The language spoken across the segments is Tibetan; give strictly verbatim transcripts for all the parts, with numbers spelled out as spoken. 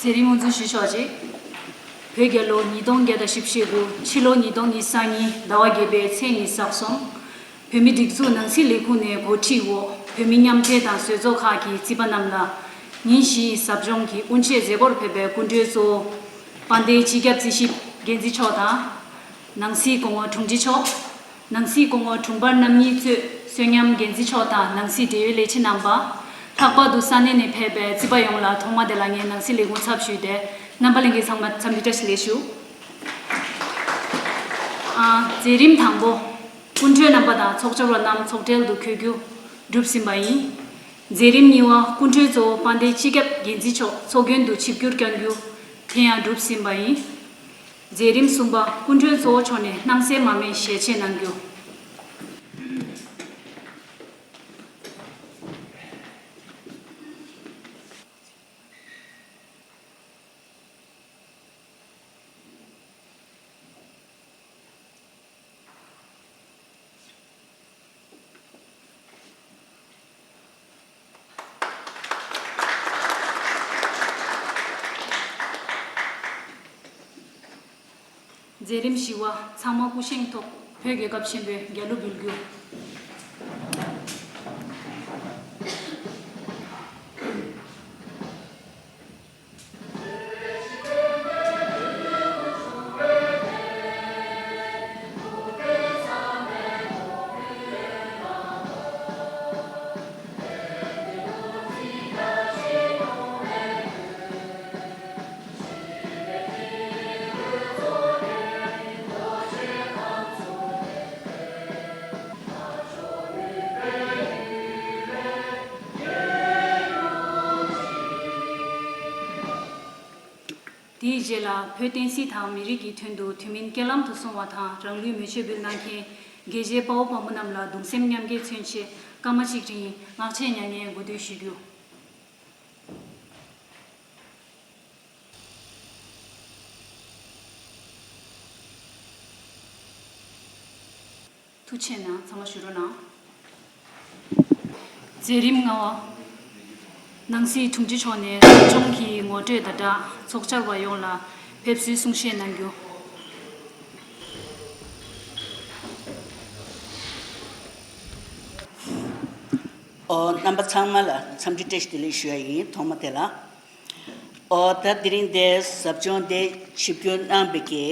མཛད་རིམ་དབུ་འཛུགས་ཞུ་ཆོག་ཅིག་བོད་རྒྱལ་ལོ་ཉིས་སྟོང་བརྒྱ་དང་བཞི་བཅུ་ཞེ་དགུ། ཕྱི་ལོ་ཉིས་སྟོང་ཉི་ཤུ་རྩ་གཉིས་ཟླ་བ་བརྒྱད་པའི་ཚེས་ཉི་ཤུ་རྩ་གསུམ། བོད་མིའི་སྒྲིག་འཛུགས་ནང་སྲིད་ལས་ཁུངས་ནས་འགོ་ཁྲིད་འོག་བོད་མི་མཉམ་འབྲེལ་དང་ཟུར་ཚོགས་ཁག་གི་རྩིས་པ་རྣམས་ལ། ཉིན་བཞིའི་ཟབ་སྦྱོང་གི་དབུ་འབྱེད་མཛད་སྒོར་ཕེབས་པའི་སྐུ་མགྲོན་གཙོ་བོ་དཔལ་ལྡན་སྤྱི་ཁྱབ་རྩིས་ཞིབ་འགན་འཛིན་མཆོག་དང་། ནང་སྲིད་སྐུ་ངོ་དྲུང་ཆེ་མཆོག་ནང་སྲིད་སྐུ་ངོ་དྲུང་འཕར་རྣམ་གཉིས་གཙོས་གསོན་ཉམས་འགན་འཛིན་མཆོག་དང་ནང་སྲིད་འབྲེལ་ཡོད་ལས་བྱེད་རྣམ་པ། ལྷག་པར་དུ་ས་གནས་ནས་ཕེབས་པའི་རྩིས་པ་ཡོངས་ལ་ཐོག་མ་དེ་ལ་ངས་ནང་སྲིད་ལས་ཁུངས་ཚབ་ཞུས་ཏེ་རྣམ་པ་ལྷན་རྒྱས་ཚང་མ་འཚམས་འདྲི་བཀྲ་ཤིས་བདེ་ལེགས་ཞུ། ཨ། མཛད་རིམ་དང་པོ། སྐུ་མགྲོན་རྣམ་པ་དང་ཚོགས་བཅར་བ་རྣམས་ཚོགས་གྲལ་དུ་འཁོད་རྒྱུ་གྲུབ་ཟིན་པ་ཡིན། མཛད་རིམ་གཉིས་པ། སྐུ་མགྲོན་གཙོ་བོ་དཔལ་ལྡན་སྤྱི་ཁྱབ་འགན་འཛིན་མཆོག་ཚོགས་མགོན་དུ་ཆིབས་བསྒྱུར་བསྐྱང་རྒྱུ་དེ་ཡང་གྲུབ་ཟིན་པ་ཡིན། མཛད་རིམ་གསུམ་པ། སྐུ་མགྲོན་གཙོ་བོ་མཆོག་ནས་སྣང་གསལ་མར་མེ་ཞལ་ཕྱེ་གནང་རྒྱུ། མཛད་རིམ་བཞི་པ། ཚང་མ་སྐུ་བཞེངས་ཐོག་བོད་རྒྱལ་ཁབ་ཆེན་པོའི་རྒྱལ་གླུ་འབུལ་རྒྱུ། དེའི་རྗེས་ལ་བོད་བསྟན་སྲིད་དང་མི་རིགས་ཀྱི་དོན་དུ་དུས་མིན་རྐྱེན་ལམ་དུ་སོང་བ་དང་རང་ལུས་མེ་མཆོད་འབུལ་གནང་མཁན་དགེ་བཤེས་དཔའ་བོ་དཔའ་མོ་རྣམས་ལ་གདུང་སེམས་མཉམ་སྐྱེད་མཚོན་ཆེད་སྐར་མ་གཅིག་རིང་ངག་བཅད་མྱ་ངན་གུས་འདུད་ཞུ་རྒྱུ། ཐུགས་རྗེ་གནང་། ཚང་མ་བཞུགས་རོགས་གནང་། མཛད་རིམ་ལྔ་པ། ནང་སྲིད་དྲུང་ཆེ་མཆོག་ནས་ཟབ་སྦྱོང་གི་ངོ་སྤྲོད་དང་སྦྲགས་ཚོགས་བཅར་བ་ཡོངས་ལ་ཕེབས་བསུའི་གསུང་བཤད་གནང་རྒྱུ། ཨོ། རྣམ་པ་ཚང་མ་ལ་འཚམས་འདྲི་བཀྲ་ཤིས་བདེ་ལེགས་ཞུ་ཡ་ཡིན། ཐོག་མ་དེ་ལ། ཨོ། ད་དེ་རིང་འདིར་ཟབ་སྦྱོང་འདི་ཆིབས་བསྒྱུར་གནང་བའི་གི་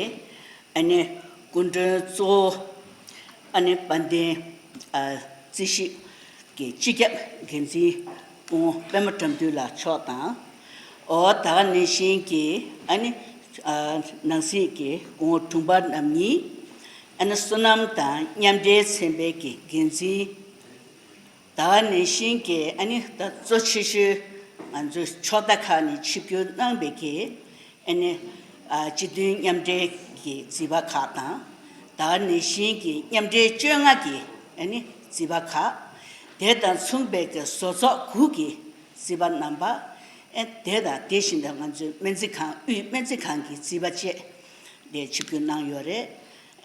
ཨ་ནི་སྐུ་མགྲོན་གཙོ་བོ་ཨ་ནི་དཔལ་ལྡན་ཨ་རྩིས་ཞིབ་ཀྱི་སྤྱི་ཁྱབ་འགན་འཛིན་སྐུ་ངོ་པད་མ་དགྲ་འདུལ་ལགས་མཆོག་དང་། ཨོ། ད་ག་ནང་བཞིན་གྱི་ཨ་ནི་ཨ་ནང་སྲིད་ཀྱི་སྐུ་ངོ་དྲུང་འཕར་རྣམ་གཉིས། ཨ་ནི་སོ་ནམ་དང་མཉམ་འབྲེལ་ཚན་པའི་གི་འགན་འཛིན། ད་ག་ནང་བཞིན་གྱི་ཨ་ནི་ད་གཙོ་ཆེ་ཤོས་ང་ཚོའི་ཕྱོགས་མཐའ་ཁག་ནས་ཆིབས་བསྒྱུར་གནང་བའི་གི་ཨ་ནི་ཨ་སྤྱི་མཐུན་མཉམ་འབྲེལ་གྱི་རྩིས་པ་ཁག་དང་། ད་ག་ནང་བཞིན་གྱི་མཉམ་འབྲེལ་བཅོ་ལྔ་གི་ཨ་ནི་རྩིས་པ་ཁག། དེ་དང་མཚུངས་པའི་གི་བཟོ་ཚོགས་དགུ་གི་རྩིས་པ་རྣམ་པ། ཨེ་དེ་དང་དེ་བཞིན་དུ་ང་ཚོའི་སྨན་རྩིས་ཁང་དབུས་སྨན་རྩིས་ཁང་གི་རྩིས་པ་བཅས་དེ་ཆིབས་བསྒྱུར་གནང་ཡོད་རེད།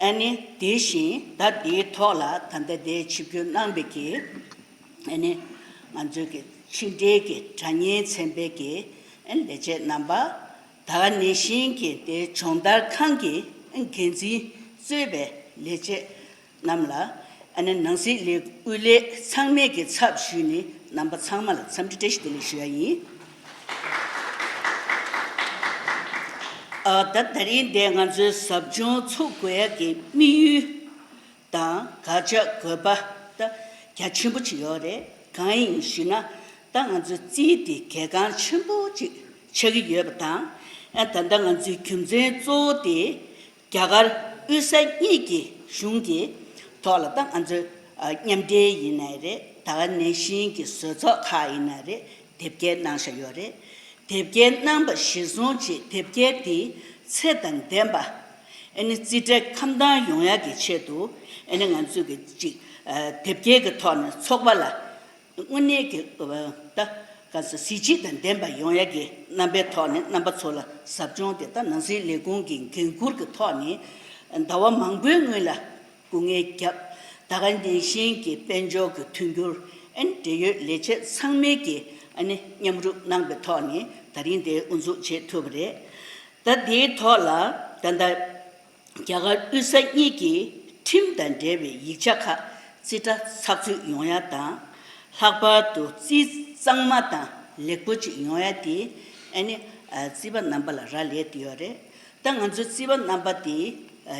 ཨ་ནི་དེ་བཞིན་ད་དེའི་ཐོག་ལ་ད་ལྟ་དེ་ཆིབས་བསྒྱུར་གནང་བའི་གི་ཨ་ནི་ང་ཚོའི་གི་ཕྱི་འབྲེལ་གྱི་དྲ་བརྙན་ཚན་པའི་གི་ཨ་ནི་ལས་བྱེད་རྣམ་པ། ད་ག་ནང་བཞིན་གྱི་དེ་སྦྱོང་བརྡར་ཁང་གི་ཨ་ནི་འགན་འཛིན་གཙོས་པའི་ལས་བྱེད་རྣམས་ལ་ཨ་ནི་ནང་སྲིད་ལས་དབུ་ལས་ཚང་མས་ཀྱི་ཚབ་ཞུས་ནས་རྣམ་པ་ཚང་མ་ལ་འཚམས་འདྲི་བཀྲ་ཤིས་བདེ་ལེགས་ཞུ་ཡ་ཡིན། ཨ་ད་ད་རིང་འདི་ང་ཚོའི་ཟབ་སྦྱོང་ཚུགས་དགོས་ཡ་གི་དམིགས་ཡུལ་དང་དགག་བྱ་དགོས་པ་ད་རྒྱ་ཆེན་པོ་ཅིག་ཡོད་རེད། གང་ཡིན་ཞུས་ན་ད་ང་ཚོའི་རྩིས་དེ་གལ་འགངས་ཆེན་པོ་ཅིག་ཆགས་ཀྱི་ཡོད་པ་དང་། ཨ་ད་ལྟ་ང་ཚོའི་རྒྱུ་མཚན་གཙོ་བོ་དེ། རྒྱ་གར་དབུས་ས་གཉིས་ཀྱི་གཞུང་གི་ཐོག་ལ་ད་ང་ཚོའི་ཨ་མཉམ་འབྲེལ་ཡིན་ནའི་རེད། ད་ག་ནང་བཞིན་གྱི་བཟོ་ཚོགས་ཁག་ཡིན་ནའི་རེད། དེབ་སྐྱེལ་གནང་བཞག་ཡོད་རེད། དེབ་སྐྱེལ་གནང་བ་གཞིར་བཟུང་བྱས་དེབ་སྐྱེལ་དེ་ཚད་དང་ལྡན་པ། ཨ་ནི་རྩིས་ཁྲའི་ཁམས་དྭངས་ཡོང་ཡག་གི་ཆེད་དུ་ཨ་ནི་ང་ཚོས་ཀྱི་ཅིག་ཨ་དེབ་སྐྱེལ་གྱི་ཐོག་ནས་ཚོགས་པ་ལ། དངོས་གནས་ཀྱི་ད་ག་ས་གཟི་བརྗིད་དང་ལྡན་པ་ཡོང་ཡ་གི་རྣམ་པའི་ཐོག་ནས་རྣམ་པ་ཚོ་ལ་ཟབ་སྦྱོང་དེ་ད་ནང་སྲིད་ལས་ཁུངས་ཀྱི་འགན་འཁུར་གྱི་ཐོག་ནས་ཟླ་བ་མང་པོའི་སྔོན་ལ་སྐུ་ངལ་བརྒྱབ། ད་ག་ནང་བཞིན་གྱི་དཔལ་འབྱོར་གྱི་མཐུན་འགྱུར་ཨན་འབྲེལ་ཡོད་ལས་བྱེད་ཚང་མའི་གི་ ཨ་ནི་མཉམ་རུབ་གནང་པའི་ཐོག་ནས་ད་རིང་དེ་དབུ་འཛུགས་བྱེད་ཐུབ་པ་རེད། ད་དེའི་ཐོག་ལ་ད་ལྟ་རྒྱ་གར་དབུས་ས་གཉིས་ཀྱི་ཁྲིམས་དང་འབྲེལ་བའི་ཡིག་ཆ་ཁག་རྩིས་ཁྲ་ཚགས་ཚུད་ཡོང་ཡ་དང་། ལྷག་པར་དུ་རྩིས་གཙང་མ་དང་ལེགས་པོ་ཅིག་ཡོང་ཡ་དེ་ཨ་ནི་ཨ་རྩིས་པ་རྣམ་པ་ལ་རག་ལས་བསྡད་ཡོད་རེད། ད་ང་ཚོའི་རྩིས་པ་རྣམ་པ་དེ་ཨ་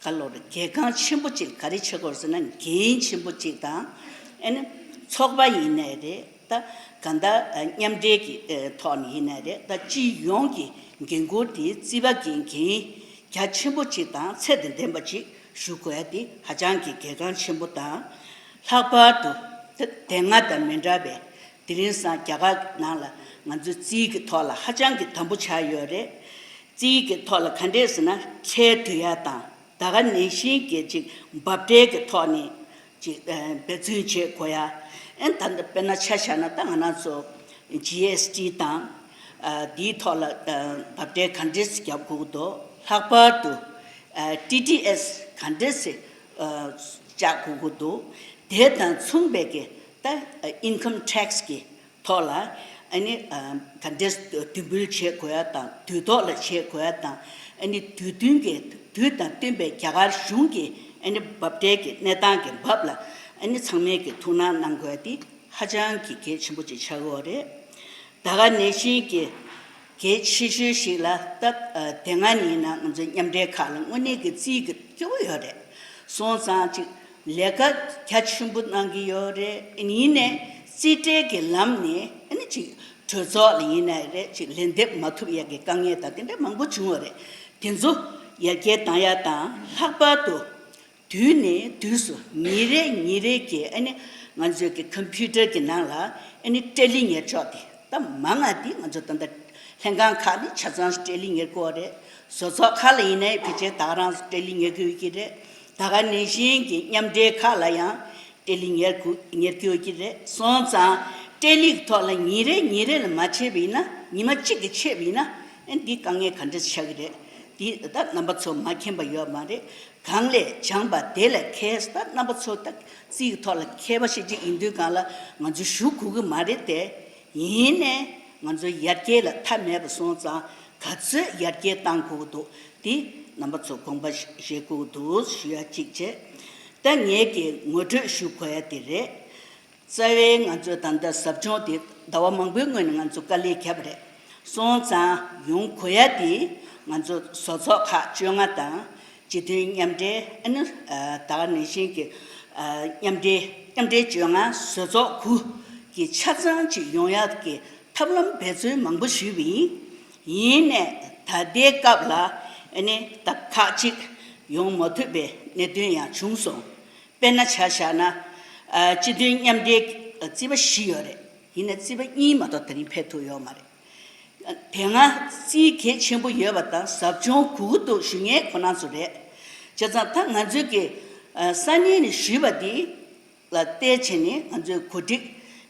ག་ལོར་རྒྱལ་ཁང་ཆེན་པོ་ཅིག་ག་རེ་བྱེད་དགོས་ཟེར་ན། འགན་ཆེན་པོ་ཅིག་དང་། ཨ་ནི་ཚོགས་པ་ཡིན་ནའི་རེད། ད་གང་ལྟར་མཉམ་འབྲེལ་གྱི་ཐོག་ནས་ཡིན་ནའི་རེད། ད་སྤྱི་ཡོངས་ཀྱི་འགན་འཁུར་དེ་རྩིས་པ་གི་འགན་རྒྱ་ཆེན་པོ་ཅིག་དང་ཚད་དང་ལྡན་པ་ཅིག་ཞུ་དགོས་ཡ་དེ་ཧ་ཅང་གི་གལ་འགངས་ཆེན་པོ་དང་། ལྷག་པར་དུ་དེ་སྔ་དང་མི་འདྲ་བའི་དེ་རིང་སང་རྒྱ་གར་ནང་ལ་ང་ཚོའི་རྩིས་ཀྱི་ཐོག་ལ་ཧ་ཅང་གི་དམ་པོ་ཆགས་ཡོད་རེད། རྩིས་ཀྱི་ཐོག་ལ་ག་འདྲས་ཟེར་ན། ཁྲལ་བསྡུ་ཡ་དང་། ད་ག་ནང་བཞིན་གྱི་ཅིག་འབབ་ཁྲལ་གྱི་ཐོག་ནས་ཅིག་ཨ་འབད་བརྩོན་བྱེད་དགོས་ཡ། ཨ་ད་ལྟ་དཔེར་ན་ཆ་བཞག་ན། ད་ང་རང་ཚོ་ཇི་ཨེསི་ཊི་དང་ཨ་དེའི་ཐོག་ལ་ཨ་འབབ་ཁྲལ་ག་འདྲས་རྒྱབ་དགོས་ཀྱི་འདུག་ལྷག་པར་དུ་ཨ་ཊི་ཌི་ཨེསི་ག་འདྲས་ཨ་བཅག་དགོས་ཀྱི་འདུག་དེ་དང་མཚུངས་པའི་གི་ད་ཨ་ཨིན་ཀམ་ཊེག་སི་གི་ཐོག་ལ་ཨ་ནི་ཨ་ག་འདྲས་དུས་འབུལ་བྱེད་དགོས་ཡ་དང་། དུས་ཐོག་ལ་བྱེད་དགོས་ཡ་དང་། ཨ་ནི་དུས་བསྟུན་གྱི་དུས་དང་བསྟུན་པའི་རྒྱ་གར་གཞུང་གི་ཨ་ནི་འབབ་ཁྲལ་གྱི་གནས་སྟངས་ཀྱི་འབབ་ལ་ཨ་ནི་ཚང་མས་ཀྱི་ཐུགས་སྣང་གནང་དགོས་ཡ་དེ་ཧ་ཅང་གི་གལ་ཆེན་པོ་ཅིག་ཆགས་ཡོད་རེད། ད་ག་ནང་བཞིན་གྱི་གལ་ཆེ་ཤོས་ཤིག་ལ། ད་ཨ་དེ་སྔ་ནས་ཡིན་ན་ང་ཚོའི་མཉམ་འབྲེལ་ཁག་ལ་དངོས་གནས་ཀྱི་རྩིས་ཀྱི་སྐྱོ་བོ་ཡོད་རེད། སོང་ཙང་ཅིག་ལས་ཀ་རྒྱ་ཆེན་པོ་གནང་གི་ཡོད་རེད། ཡིན་ནའི་རྩིས་ཁྲའི་གི་ལམ་ནས་ཨ་ནི་ཅིག་གྲོས་ཚོགས་ལ་ཡིན་ནའི་རེད། ཅིག་ལན་འདེབས་མ་ཐུབ་ཡ་གི་དཀའ་ངལ་དང་དེ་འདྲ་མང་པོ་བྱུང་བ་རེད། དེ་ཚོ་ཡར་རྒྱས་གཏང་ཡ་དང་། ལྷག་པར་དུ་དུས་ནས་དུས་སུ་ཉིན་རེ་ཉིན་རེ་གི་ཨ་ནི་ང་ཚོའི་གི་ཀམ་པུ་ཊར་གི་ནང་ལ་ཨ་ནི་ཊེ་ལི་ཉར་ཕྱོགས་དེ། ད་མང་ང་དེ་ང་ཚོ་ད་ལྟ་ལྷན་ཁང་ཁག་ནི་ཆ་ཚང་ཊེ་ལི་ཉར་གྱི་ཡོད་རེད། བཟོ་ཚོགས་ཁག་ལ་ཡིན་ནའི་ཕལ་ཆེར་ད་ག་རང་ཊེ་ལི་ཉར་གྱི་ཡོད་ཀྱི་རེད། ད་ག་ནང་བཞིན་གྱི་མཉམ་འབྲེལ་ཁག་ལ་ཡང་ཊེ་ལི་ཉར་གྱི་ཉར་གྱི་ཡོད་ཀྱི་རེད། སོང་ཙང་ཊེ་ལི་གི་ཐོག་ལ་ཉིན་རེ་ཉིན་རེ་ལ་མ་བྱས་པ་ཡིན་ན། ཉི་མ་གཅིག་གི་བྱས་པ་ཡིན་ན། ཨ་འདི་དཀའ་ངལ་ག་འདྲ་ཆགས་ཀྱི་རེད། འདི་ད་རྣམ་པ་ཚོ་མ་མཁྱེན་པ་ཡོད་མ་རེད། གང་ལས་སྦྱངས་པ་དེ་ལས་མཁས། ད་རྣམ་པ་ཚོ་ད་རྩིས་ཀྱི་ཐོག་ལ་མཁས་པ་ཞིག་ཅིག་ཡིན་དུས་སྒང་ལ་ང་ཚོ་ཞུ་དགོས་ཀྱི་མ་རེད་དེ། ཡིན་ནའི་ང་ཚོ་ཡར་རྒྱས་ལ་མཐའ་མེད་པ་སོང་ཙང་ག་ཚོད་ཡར་རྒྱས་གཏང་དགོས་ཀྱི་འདུག་འདི་རྣམ་པ་ཚོ་དགོངས་པ་བཞེས་དགོས་ཀྱི་འདུག་ཞུ་ཡ་གཅིག་བྱས། ད་ངེད་ཀྱིས་ངོ་སྤྲོད་ཞུ་དགོས་ཡ་དེ་རེད། རྩ་བའི་ང་ཚོའི་ད་ལྟ་ཟབ་སྦྱོང་དེ་ཟླ་བ་མང་པོའི་སྔོན་ནས་ང་ཚོ་དཀའ་ལས་བརྒྱབ་པ་རེད། སོང་ཙང་ཡོང་དགོས་ཡ་དེ་ང་ཚོ་བཟོ་ཚོགས་ཁག་བཅོ་ལྔ་དང་། སྤྱི་མཐུན་མཉམ་འབྲེལ། ཨ་ནི་ཨ་ད་ག་ནང་བཞིན་གྱི་ཨ་མཉམ་འབྲེལ། མཉམ་འབྲེལ་བཅོ་ལྔ། བཟོ་ཚོགས་དགུ་གི་ཆ་ཚང་ཅིག་ཡོང་ཡ་གི་ཐབས་ལམ་འབད་བརྩོན་མང་པོ་ཞུས་པ་ཡིན། ཡིན་ནའི་ད་ལྟའི་སྐབས་ལ་ཨ་ནི་ད་ཁག་ཅིག་ཡོང་མ་ཐུབ་པའི་གནད་དོན་ཡང་བྱུང་སོང་། དཔེར་ན་ཆ་བཞག་ན། ཨ་སྤྱི་མཐུན་མཉམ་འབྲེལ་རྩིས་པ་བཞི་ཡོད་རེད། ཡིན་ནའི་རྩིས་པ་གཉིས་མ་གཏོགས་ད་རིང་ཕེབས་ཐུབ་ཡོད་མ་རེད། དེ་སྔ་རྩིས་གལ་ཆེན་པོ་ཡོད་པ་དང་ཟབ་སྦྱོང་དགོས་ཀྱི་འདུག་ཞུ་མཁན་ཁོ་རང་ཚོ་རེད། བྱས་ཙང་ད་ང་ཚོའི་གི་ཨ་ས་གནས་ནས་ཞུས་པ་འདི་ལ་བལྟས་བྱས་ནས་ང་ཚོས་གོ་སྒྲིག་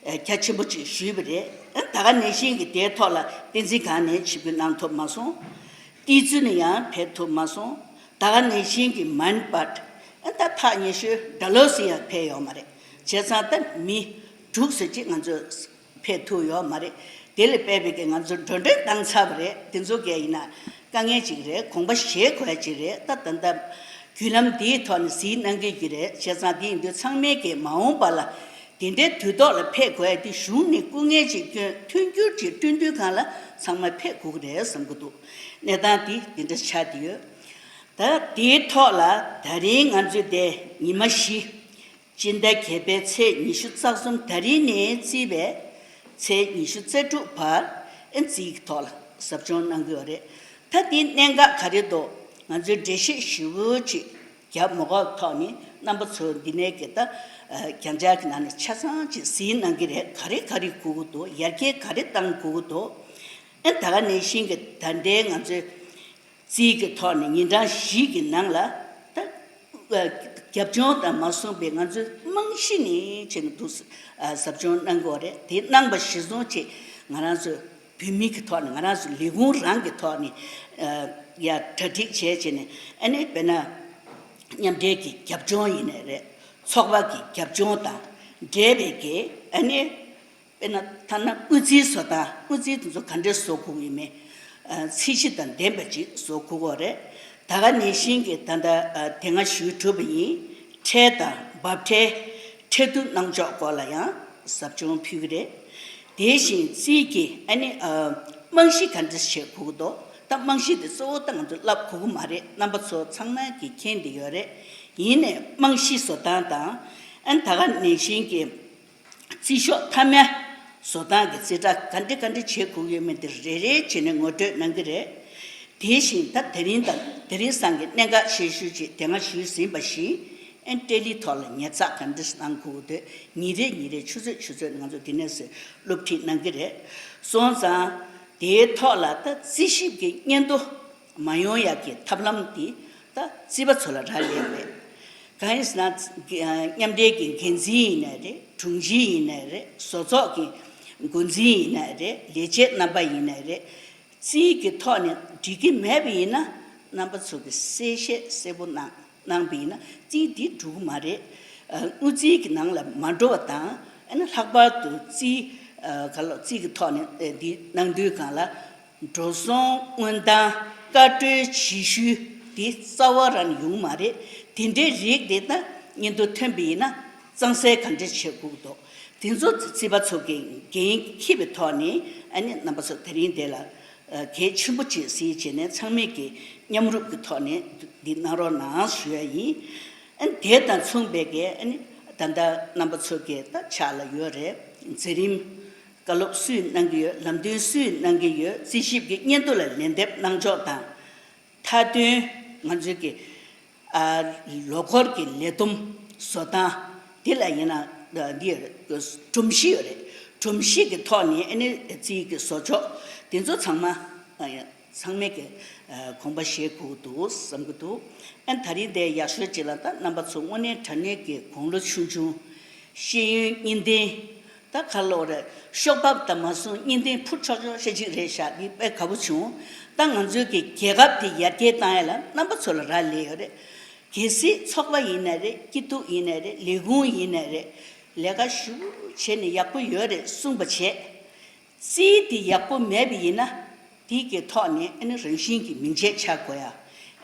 ཨ་རྒྱ་ཆེན་པོ་ཅིག་ཞུས་པ་རེད། ཨ་ད་ག་ནང་བཞིན་གྱི་དེའི་ཐོག་ལ་བསྟན་འཛིན་སྒང་ནས་ཆིབས་བསྒྱུར་གནང་ཐུབ་མ་སོང་། ཏི་ཙུ་ནས་ཡང་ཕེབས་ཐུབ་མ་སོང་། ད་ག་ནང་བཞིན་གྱི་མན་པད། ཨ་ད་ཐག་ཉེ་ཤོས་ཌལ་ཧོ་སི་ཡང་ཕེབས་ཡོད་མ་རེད། བྱས་ཙང་ད་མི་དྲུག་ཙམ་ཅིག་ང་ཚོས་ཕེབས་ཐུབ་ཡོད་མ་རེད། དེ་ལས་སྤེལ་བའི་གི་ང་ཚོ་འགྲོ་གྲོན་བཏང་ཚར་བ་རེད། དེ་ཚོ་གས་ཡིན་ན་དཀའ་ངལ་ཅིག་རེད། དགོངས་པ་བཞེས་དགོས་ཡ་ཅིག་རེད། ད་ད་ལྟ་བརྒྱུད་ལམ་འདིའི་ཐོག་ནས་གཟིགས་གནང་གི་གི་རེད། བྱས་ཙང་དེ་ཡིན་དུས་ཚང་མས་གི་མ་འོངས་པ་ལ་དེ་འདྲའི་དུས་ཐོག་ལ་ཕེབས་དགོས་ཡ་དེ་གཞུང་ནས་སྐུ་ངལ་ཅིག་བསྐྱོན། མཐུན་འགྱུར་ཅིག་བསྐྲུན་དུས་སྒང་ལ་ཚང་མ་ཕེབས་དགོས་ཀྱི་རེད་བསམ་གྱི་འདུག་གནས་སྟངས་དེ་དེ་འདྲ་ཆགས་བསྡད་ཡོད། ད་དེའི་ཐོག་ལ་ད་རིང་ང་ཚོས་དེ་ཉི་མ་བཞི། སྤྱི་ཟླ་བརྒྱད་པའི་ཚེས་ཉི་ཤུ་རྩ་གསུམ། ད་རིང་ནས་བརྩིས་པའི་ཚེས་ཉི་ཤུ་རྩ་དྲུག་བར་ཨེ་རྩིས་ཀྱི་ཐོག་ལ་ཟབ་སྦྱོང་གནང་གི་ཡོད་རེད། ད་དེའི་གནད་འགག་ག་རེ་འདུག་ང་ཚོས་འགྲེལ་བཤད་ཞིབ་པོ་ཅིག་རྒྱབ་མ་དགོས་ཐོག་ནས་རྣམ་པ་ཚོ་འདི་ནས་ཀྱི་ད་ཨ་རྒྱང་བསྒྲགས་ཀྱི་ནང་ནས་ཆ་ཚང་ཅིག་གཟིགས་གནང་གི་རེད། ག་རེ་ག་རེ་དགོས་ཀྱི་འདུག་ཡར་རྒྱས་ག་རེ་གཏང་དགོས་ཀྱི་འདུག་ཨེ་ད་ག་ནང་བཞིན་གྱི་ད་ལྟའི་ང་ཚོའི་རྩིས་ཀྱི་ཐོག་ནས་ཉིན་གྲངས་བཞི་གི་ནང་ལ་ད་ཨ་རྒྱབ་ལྗོངས་དང་མ་སོང་པའི་ང་ཚོའི་རྨང་གཞི་ནས་བྱས་ནས་འདུག་ཨ་ཟབ་སྦྱོང་གནང་དགོས་རེད། དེ་གནང་བ་གཞིར་བཟུང་བྱས་ང་རང་ཚོའི་བོད་མི་གི་ཐོག་ནས། ང་རང་ཚོའི་ལས་ཁུངས་རང་གི་ཐོག་ནས་ཨ་ཡ་གྲ་སྒྲིག་བྱས་བྱས་ནས། ཨ་ནི་དཔེར་ན་མཉམ་འབྲེལ་གྱི་རྒྱབ་ལྗོངས་ཡིན་ནའི་རེད། ཚོགས་པ་གི་རྒྱབ་ལྗོངས་དང་འབྲེལ་བའི་གི་ཨ་ནི། དཔེར་ན་ཐ་ན་དངུལ་རྩིས་བཟོ་སྟངས། དངུལ་རྩིས་དེ་ཚོ་ག་འདྲས་བཟོ་དགོས་ཀྱི་མེད། ཨ། ཚད་གཞི་དང་ལྡན་པ་ཅིག་བཟོ་དགོས་ཀྱི་རེད། ད་ག་ནང་བཞིན་གྱི་ད་ལྟ་ཨ་དེ་སྔ་ཞུས་གྲུབ་པ་ཡིན། ཁྲལ་དང་འབབ་ཁྲལ། ཁྲལ་བསྡུ་གནང་ཕྱོགས་སྐོར་ལ་ཡང་ཟབ་སྦྱོང་ཕུལ་གྱི་རེད། དེ་བཞིན་རྩིས་ཀྱི་ཨ་ནི་ཨ་རྨང་གཞི་ག་འདྲས་བྱེད་དགོས་ཀྱི་འདུག་ད་རྨང་གཞི་དེ་གཙོ་བོ་ད་ང་ཚོ་བསླབ་དགོས་ཀྱི་མ་རེད། རྣམ་པ་ཚོ་ཚང་མ་གིས་མཁྱེན་བསྡད་ཡོད་རེད། ཡིན་ནའི་རྨང་གཞི་བཟོ་སྟངས་དང་། ཨ་ནི་ད་ག་ནང་བཞིན་གྱི་རྩིས་ཤོག་མཐའ་མ་བཟོ་སྟངས་ཀྱི་རྩིས་ཁྲ་ག་འདྲ་ག་འདྲ་བྱེད་དགོས་ཡོད་མེད་དེ་རེ་རེ་བྱས་ནས་ངོ་སྤྲོད་གནང་གི་རེད། དེ་བཞིན་ད་དེ་རིང་དང་དེ་རིང་སང་གི་གནད་འགག་ཆེ་ཤོས་ཅིག་དེ་སྔ་ཞུས་ཟིན་པ་བཞིན། ཨན་ཏྲེ་ལི་ཐོག་ལ་ཉར་ཚགས་ག་འདྲ་གནང་དགོས་འདུག་ཉིན་རེ་ཉིན་རེ་ཆུ་ཚོད་ཆུ་ཚོད་ང་ཚོ་འདི་ནས་སློབ་ཁྲིད་གནང་གི་རེད། སོང་ཙང་དེའི་ཐོག་ལ་ད་རྩིས་ཞིབ་ཀྱི་སྙན་ཐོ་མ་ཡོང་ཡག་གི་ཐབས་ལམ་དེ་ད་རྩིས་པ་ཚོ་ལ་རག་ལས་རེད། གང་ཡིན་ཟེར་ན། མཉམ་འབྲེལ་གྱི་འགན་འཛིན་ཡིན་ནའི་རེད། དྲུང་ཆེ་ཡིན་ནའི་རེད། བཟོ་ཚོགས་ཀྱི་འགོ་འཛིན་ཡིན་ནའི་རེད། ལས་བྱེད་རྣམ་པ་ཡིན་ནའི་རེད། རྩིས་ཀྱི་ཐོག་ནས་འགྲིག་གི་མེད་པ་ཡིན་ན། རྣམ་པ་ཚོ་གིས་གསལ་བཤད་གསལ་པོ་གནང་གནང་པ་ཡིན་ན། རྩིས་འདི་འགྲུབ་ཀྱི་མ་རེད། ཨ། དངུལ་རྩིས་ཀྱི་ནང་ལ་མ་འགྲོ་བ་དང་། ཨ་ནི་ལྷག་པར་དུ་རྩིས། ཨ། ག་ལོ་རྩིས་ཀྱི་ཐོག་ནས་ཨ་འདི་གནང་དུས་སྒང་ལ། འགྲོ་སོང་། དངོས་རྟགས། བཀའ་འཁྲོལ་བྱེད་ཤུལ་འདི་རྩ་བ་རང་ཡོང་མ་རེད། དེ་འདྲའི་རིགས་དེ་ད་སྙན་ཐོ་ཐོན་པ་ཡིན་ན། གཙང་སེལ་ག་འདྲ་བྱེད་དགོས་འདུག་དེ་ཚོ་རྩིས་པ་ཚོ་གི་འགན་འཁྱེར་བའི་ཐོག་ནས། ཨ་ནི་རྣམ་པ་ཚོ་དེ་རིང་འདི་ལ་ཨ་གལ་ཆེན་པོ་ཅིག་གཟིགས་བྱས་ནས། ཚང་མས་ཀྱི་མཉམ་རུབ་ཀྱི་ཐོག་ནས་འདི་གནང་རོགས་གནང་ཞུ་ཡ་ཡིན། ཨ་ནི་དེ་དང་མཚུངས་པའི་གི། ཨ་ནི་ད་ལྟ་རྣམ་པ་ཚོ་གི་ད་ཕྱག་ལ་ཡོད་རེད། མཛད་རིམ། བཀའ་སློབ་སུས་གནང་གི་ཡོད། ལམ་སྟོན་སུས་གནང་གི་ཡོད། རྩིས་ཞིབ་ཀྱི་སྙན་ཐོ་ལ་ལན་འདེབས་གནང་ཕྱོགས་དང་། མཐའ་དོན་ང་ཚོའི་གི་ཨ་ལོ་འཁོར་གྱི་ལས་བསྡོམས་བཟོ་སྟངས་དེ་ལ་ཡིན་ན། འདི་སྒྲོམ་གཞི་ཡོད་རེད། སྒྲོམ་གཞི་གི་ཐོག་ནས་ཨ་ནི་རྩིས་ཀྱི་བཟོ་ཕྱོགས་དེ་ཚོ་ཚང་མ། ཨ། ཚང་མས་ཀྱི་ཨ་དགོངས་པ་བཞེས་དགོས་འདུག་བསམ་གྱི་འདུག་ཨ་ནི་ད་རིང་འདི་ཡག་ཤོས་ཅིག་ལ། ད་རྣམ་པ་ཚོ་དངོས་གནས་དྲང་གནས་ཀྱི་དགུང་ལོ་ཆུང་ཆུང་། ཤེས་ཡོན་གཉིས་ལྡན། ད་ག་ལབ་དགོས་རེད། ཤོག་བབ་དང་མ་སོང་གཉིས་ལྡན་འཕུར་ཆོག་ཆོག་ཤ་ཅིག་རེད་ཤག་འདི་དཔེ་དགའ་པོ་བྱུང་། ད་ང་ཚོའི་གི་རྒྱལ་ཁབ་དེ་ཡར་རྒྱས་བཏང་ཡ་ལ་རྣམ་པ་ཚོ་ལ་རག་ལས་ཡོད་རེད། གལ་སྲིད་ཚོགས་པ་ཡིན་ནའི་རེད། སྐྱིད་སྡུག་ཡིན་ནའི་རེད། ལས་ཁུངས་ཡིན་ནའི་རེད། ལས་ཀ་ཞེ་པོ་བྱས་ནས་ཡག་པོ་ཡོད་རེད་གསུངས་པ་བྱས། རྩིས་དེ་ཡག་པོ་མེད་པ་ཡིན་ན། དེ་གི་ཐོག་ནས་ཨ་ནི་རང་བཞིན་གྱིས་མིང་ཆད་ཆགས་དགོས་ཡ།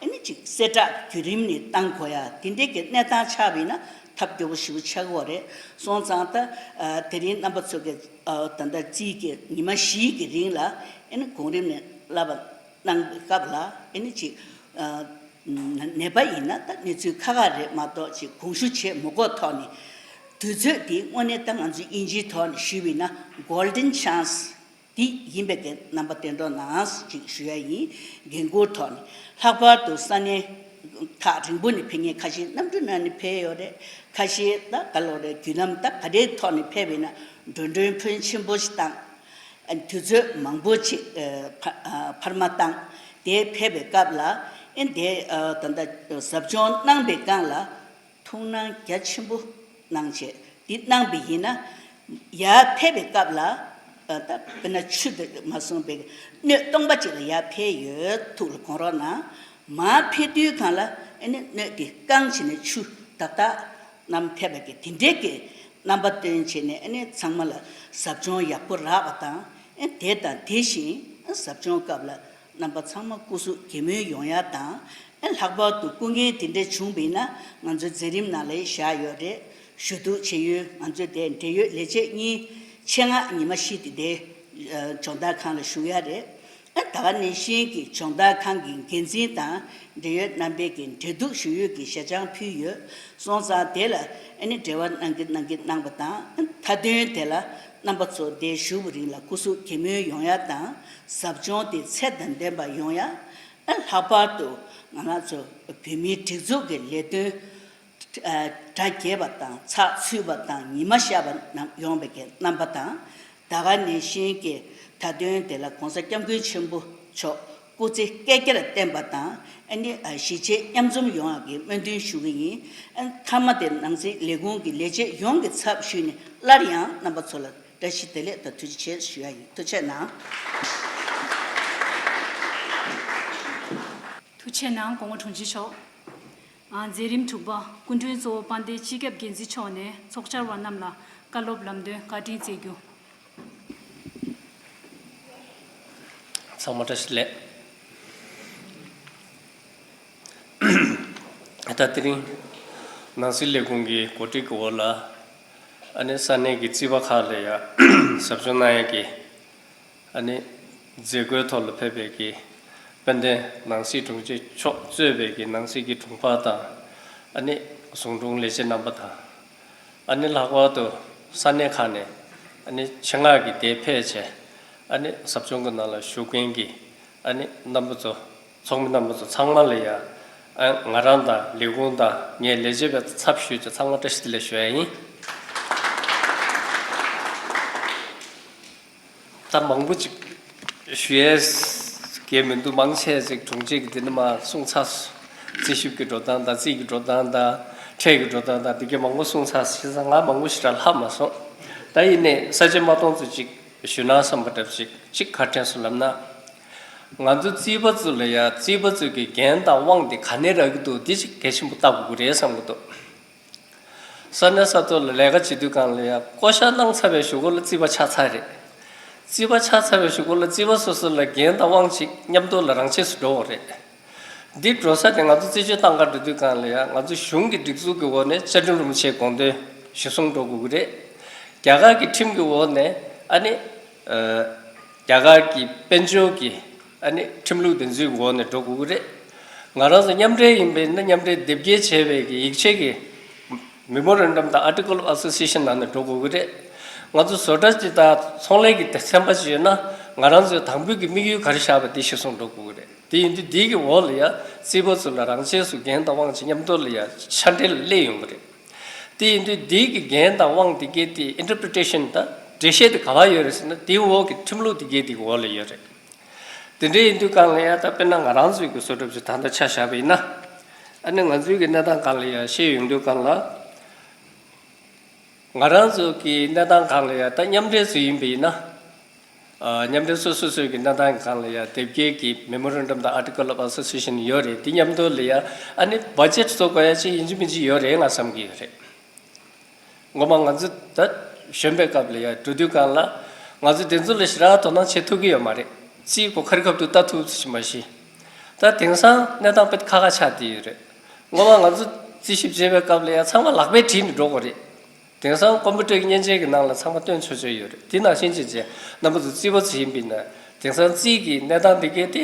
ཨ་ནི་ཅིག་གསལ་བསྒྲགས་བརྒྱུད་རིམ་ནས་བཏང་དགོས་ཡ། དེ་འདྲའི་གི་གནས་སྟངས་ཆགས་པ་ཡིན་ན་ཐབས་སྐྱོ་པོ་ཞེ་པོ་ཆགས་ཀྱི་ཡོད་རེད། སོང་ཙང་ད་ཨ་དེ་རིང་རྣམ་པ་ཚོ་གི་ཨ་ད་ལྟ་རྩིས་ཀྱི་ཉི་མ་བཞིའི་གི་རིང་ལ། ཨ་ནི་གོང་རིམ་ནས་བསླབ་པ་གནང་བའི་སྐབས་ལ། ཨ་ནི་ཅིག་ཨ་ནད་པ་ཡིན་ན་ད་གནས་ཚུལ་ཁག་ཁག་རེད་མ་གཏོགས། ཅིག་དགོངས་ཞུ་བྱེད་མི་དགོས་ཐོག་ནས། དུས་ཚོད་འདི་དངོས་གནས་ད་ང་ཚོས་དབྱིན་ཇིའི་ཐོག་ནས་ཞུས་པ་ཡིན་ན། Golden Chance། འདི་ཡིན་པའི་གི་རྣམ་པ་བསྟན་རོགས་གནང་ཞེས་ཞུ་ཡ་ཡིན། འགན་འཁུར་ཐོག་ནས། ལྷག་པར་དུ་ས་གནས་ཐག་རིང་པོ་ནས་ཕེབས་མཁན་ཁ་ཤས། གནམ་གྲུ་ནང་ནས་ཕེབས་ཡོད་རེད། ཁ་ཤས་ད་ག་ལབ་དགོས་རེད། བརྒྱུད་ལམ་ད་ག་རེའི་ཐོག་ནས་ཕེབས་པ་ཡིན་ན། འགྲོ་གྲོན་ཕོན་ཆེན་པོ་ཞིག་བཏང་། ཨ་དུས་ཚོད་མང་པོ་ཅིག་ཨ་འཕར་མ་བཏང་། དེ་ཕེབས་པའི་སྐབས་ལ། ཨེ་དེ་ཨ་ད་ལྟ་ཟབ་སྦྱོང་གནང་པའི་སྒང་ལ། ཐུགས་སྣང་རྒྱ་ཆེན་པོ་གནང་བྱས། འདི་གནང་པ་ཡིན་ན། ཡར་ཕེབས་པའི་སྐབས་ལ། ཨ་ད་དཔེར་ན་ཆུ་དེ་མ་སོང་པའི་སྣོད་སྟོང་པ་ཅིག་ལ་ཡར་ཕེབས་ཡོད། ཐུགས་ལ་དགོངས་རོགས་གནང་། མར་ཕེབས་དུས་སྒང་ལ་ཨ་ནི་སྣོད་དེ་བཀང་བྱས་ནས་ཆུ་ཏག་ཏག་བསྣམས་ཕེབས་པའི་གི་དེ་འདྲའི་གི་རྣམ་པ་སྟོན་བྱས་ནས། ཨ་ནི་ཚང་མ་ལ་ཟབ་སྦྱོང་ཡག་པོ་རག་པ་དང་། ཨ་དེ་དང་དེ་བཞིན་ཟབ་སྦྱོང་སྐབས་ལ་རྣམ་པ་ཚང་མ་སྐུ་གཟུགས་གད་མོ་ཡོང་ཡ་དང་། ཨ་ལྷག་པར་དུ་སྐུ་ངལ་དེ་འདྲ་བྱུང་བ་ཡིན་ན། ང་ཚོའི་མཛད་རིམ་ནང་ལ་བཞག་ཡོད་རེད། ཞུ་གཏུག་བྱེད་ཡུལ། ང་ཚོའི་དེ་འབྲེལ་ཡོད་ལས་བྱེད་གཉིས་ཆེད་མངགས་ཉི་མ་བཞི་དེ་དེ་ཨ་སྦྱོང་བརྡར་ཁང་ལ་བཞུགས་ཡ་རེད། ཨ་ད་ག་ནང་བཞིན་གྱི་སྦྱོང་བརྡར་ཁང་གི་འགན་འཛིན་དང་འབྲེལ་ཡོད་རྣམ་པས་ཀྱི་འབྲེལ་གཏུག་ཞུ་ཡུལ་གྱི་ཞལ་བྱང་ཕུལ་ཡོད། སོང་ཙང་དེ་ལ་ཨ་ནི་འབྲེལ་བ་གནང་གི་གནང་གི་གནང་པ་དང་། མཐའ་དོན་དེ་ལ་རྣམ་པ་ཚོ་དེ་བཞུགས་པའི་རིང་ལ་སྐུ་གཟུགས་གད་མོ་ཡོང་ཡ་དང་། ཟབ་སྦྱོང་དེ་ཚད་དང་ལྡན་པ་ཡོང་ཡ། ཨ་ལྷག་པར་དུ་ང་རང་ཚོ་བོད་མིའི་སྒྲིག་འཛུགས་ཀྱི་ལས་དོན་ཨ་གྲ་རྒྱས་པ་དང་། ཚགས་ཚུད་པ་དང་། ཉི་མ་ཤར་བ་རྣམས་ཡོང་བའི་གི་རྣམ་པ་དང་། ད་ག་ནང་བཞིན་གྱི་མཐའ་དོན་དེ་ལ་༸གོང་ས་༸སྐྱབས་མགོན་ཆེན་པོ་མཆོག་སྐུ་ཚེ་བསྐལ་བརྒྱར་བརྟན་པ་དང་། ཨ་ནི་ཨ་གཞིས་བྱེས་མཉམ་འཛོམས་ཡོང་བ་གི་སྨོན་འདུན་ཞུ་གི་ཡིན། ཨ་མཐའ་མ་དེ་ནང་སྲིད་ལས་ཁུངས་ཀྱི་ལས་བྱེད་ཡོངས་ཀྱི་ཚབ་ཞུས་ནས་སླར་ཡང་རྣམ་པ་ཚོ་ལ་བཀྲ་ཤིས་བདེ་ལེགས་དང་ཐུགས་རྗེ་ཆེ་ཞུ་ཡ་ཡིན། ཐུགས་རྗེ་གནང་། ཐུགས་རྗེ་གནང་། སྐུ་ངོ་དྲུང་ཆེ་མཆོག་ཨ་མཛད་རིམ་དྲུག་པ། སྐུ་མགྲོན་གཙོ་བོ་དཔལ་ལྡན་སྤྱི་ཁྱབ་འགན་འཛིན་མཆོག་ནས་ཚོགས་བཅར་བ་རྣམས་ལ་བཀའ་སློབ་ལམ་སྟོན་བཀའ་དྲིན་སྩལ་རྒྱུ། ཚང་མ་བཀྲ་ཤིས་བདེ་ལེགས། ད་དེ་རིང་ནང་སྲིད་ལས་ཁུངས་ཀྱི་གོ་སྒྲིག་གི་འོག་ལ་ཨ་ནི་ས་གནས་ཀྱི་རྩིས་པ་ཁག་ལ་ཡ་ཟབ་སྦྱོང་གནང་ཡ་གི་ཨ་ནི་མཛད་སྒོའི་ཐོག་ལ་ཕེབས་པའི་གི་དཔལ་ལྡན་ནང་སྲིད་དྲུང་ཆེ་མཆོག་གཙོས་པའི་གི་ནང་སྲིད་ཀྱི་དྲུང་འཕར་དང་ཨ་ནི་ཟུང་དྲུང་ལས་བྱེད་རྣམ་པ་དང་། ཨ་ནི་ལྷག་པར་དུ་ས་གནས་ཁག་ནས་ཨ་ནི་ཆེད་མངགས་ཀྱིས་འདིར་ཕེབས་བྱས་ཨ་ནི་ཟབ་སྦྱོང་གི་ནང་ལ་ཞུགས་མཁན་གྱི་ཨ་ནི་རྣམ་པ་ཚོ་ཚོགས་མི་རྣམ་པ་ཚོ་ཚང་མ་ལ་ཡ་ཨ་ང་རང་དང་ལས་ཁུངས་དང་ངའི་ལས་བྱེད་པའི་ཚབ་ཞུས་ཏེ་ཚང་མ་བཀྲ་ཤིས་བདེ་ལེགས་ཞུ་ཡ་ཡིན། ད་མང་པོ་ཅིག་ཞུ་ཡས་གལ་མི་འདུག་མང་ཆེ་ཅིག་དྲུང་ཆེ་གིས་འདི་ནས་མར་གསུངས་ཚར་སོང་། རྩིས་ཞིབ་ཀྱི་འགྲོ་སྟངས་དང་རྩིས་ཀྱི་འགྲོ་སྟངས་དང་ཁྲལ་གྱི་འགྲོ་སྟངས་དང་འདི་གའི་མང་པོ་གསུངས་ཚར་སོང་། བྱས་ཙང་ང་མང་པོ་ཞེ་དྲག་ལྷག་མ་སོང་། ད་ཡིན་ནའི་ས་བཅད་མ་སྟོང་ཚོ་ཅིག་ཞུས་ན་བསམ་པ་འདྲ་པོ་ཅིག་ཅིག་ག་རེ་དྲན་སོང་ལབ་ན། ང་ཚོ་རྩིས་པ་ཚོ་ལ་ཡ་རྩིས་པ་ཚོ་གི་འགན་དང་དབང་དེ་ག་ནས་རག་གི་འདུག་འདི་ཅིག་གལ་ཆེན་པོ་ལྟ་དགོས་ཀྱི་རེད་བསམ་གྱི་འདུག་ས་གནས་ས་ཐོག་ལ་ལས་ཀ་བྱེད་དུས་སྒང་ལ་ཡང་བསྐོ་བཞག་གནང་ཚར་བའི་གཞུག་གུ་ལ་རྩིས་པ་ཆགས་ཚར་རེད། རྩིས་པ་ཆགས་ཚར་བའི་གཞུག་གུ་ལ་རྩིས་པ་སོ་སོ་ལ་འགན་དང་དབང་ཅིག་མཉམ་དུ་ལ་རང་ཆས་སུ་འགྲོ་འོ་རེད། འདི་འགྲོ་ས་དེ་ང་ཚོ་རྩིས་སྤྱོད་བཏང་ག་འགྲོ་དུས་སྒང་ལ་ཡང་ང་ཚོ་གཞུང་གི་སྒྲིག་འཛུགས་ཀྱི་འོག་ནས་བཅའ་ཁྲིམས་རིན་པོ་ཆེའི་དགོངས་དོན་གཞི་བཟུང་འགྲོ་དགོས་ཀྱི་རེད། རྒྱ་གར་གྱི་ཁྲིམས་ཀྱི་འོག་ནས་ཨ་ནི། རྒྱ་གར་གྱི་དཔལ་འབྱོར་གྱི་ཨ་ནི་ཁྲིམས་ལུགས་དེ་ཚོའི་འོག་ནས་འགྲོ་དགོས་ཀྱི་རེད། ང་རང་ཚོ་མཉམ་འབྲེལ་ཡིན་པས་ན་མཉམ་འབྲེལ་དེབ་སྐྱེལ་བྱས་པའི་གི་ཡིག་ཆའི་གི་Memorandum དང་Article of Association ནང་ནས་འགྲོ་དགོས་ཀྱི་རེད། ང་ཚོ་བཟོ་གྲྭ་སྤྱི་དང་ཚོང་ལས་ཀྱི་ཚན་པ་ཅིག་ཡོད་ན་ང་རང་ཚོའི་དང་པོའི་གི་དམིགས་ཡུལ་ག་རེ་བཞག་པ་དེ་གཞིར་བཟུང་འགྲོ་དགོས་ཀྱི་རེད། དེ་ཡིན་དུས་འདི་གི་འོག་ལ་ཡ་རྩིས་པ་ཚོ་ལ་རང་ཆས་སུ་འགན་དང་དབང་ཅིག་མཉམ་དུ་ལ་ཡ་ཕྱག་འབྲེལ་ལ་སླེབས་ཡོང་གི་རེད། དེ་ཡིན་དུས་འདི་གི་འགན་དང་དབང་དེ་གའི་དེ་Interpretation དང་འགྲེལ་བཤད་དེ་ག་པར་ཡོད་རེད་ཟེར་ན་དེའི་འོག་གི་ཁྲིམས་ལུགས་དེ་གའི་དེ་གི་འོག་ལ་ཡོད་རེད། དེ་འདྲ་ཡིན་དུས་སྒང་ལ་ཡ་ད་དཔེར་ན་ང་རང་ཚོའི་གི་བཟོ་གྲྭ་ཅིག་ད་ལྟ་ཆ་བཞག་པ་ཡིན་ན། ཨ་ནི་ང་ཚོའི་གི་གནས་སྟངས་སྒང་ལ་ཡ་བཤད་ཡོང་དུས་སྒང་ལ། ང་རང་ཚོ་གི་གནས་སྟངས་སྒང་ལ་ཡ་ད་མཉམ་འབྲེལ་ཚོ་ཡིན་པ་ཡིན་ན། ཨ་མཉམ་འབྲེལ་སོ་སོ་སོའི་གི་གནས་སྟངས་སྒང་ལ་ཡ་དེབ་སྐྱེལ་གྱི་Memorandum དང་Article of Association ཡོད་རེད། དེ་མཉམ་དུ་ལ་ཡ་ཨ་ནི་Budget བཟོ་དགོས་ཡ་ཅིག་ཡིན་གཅིག་མིན་གཅིག་ཡོད་རེད་ང་བསམ་གྱི་ཡོད་རེད། ངོ་མ་ང་ཚོ་ད་གཞོན་པའི་སྐབས་ལ་ཡ་འགྲོ་དུས་སྒང་ལ་ང་ཚོ་དེ་ཚོ་ལ་ཞེ་དྲག་དོ་སྣང་བྱེད་ཐུབ་ཀྱི་ཡོད་མ་རེད། རྩིས་གོ་ཁ་རི་ཁ་ཐུག་ལྟ་ཐུབ་ཚོད་ཅིག་མ་གཞི། ད་དེང་སང་གནས་སྟངས་དཔེ་ཁག་ཁག་ཆགས་བསྡད་ཡོད་རེད། ངོ་མ་ང་ཚོ་རྩིས་ཞིབ་བྱེད་པའི་སྐབས་ལ་ཡ་ཚང་མ་ལག་པས་བྲིས་ནས་འགྲོ་དགོས་རེད། དེང་སང་ཀམ་པུ་ཊར་གྱི་མཉེན་ཆས་ཀྱི་ནང་ལ་ཚང་མ་བཏོན་ཆོག་ཆོག་ཡོད་རེད། དེ་ནང་བཞིན་བྱས་བྱས་རྣམ་པ་ཚོ་རྩིས་པ་ཚོ་ཡིན་པ་ཡིན་ན་དེང་སང་རྩིས་ཀྱི་གནས་སྟངས་འདི་གས་དེ་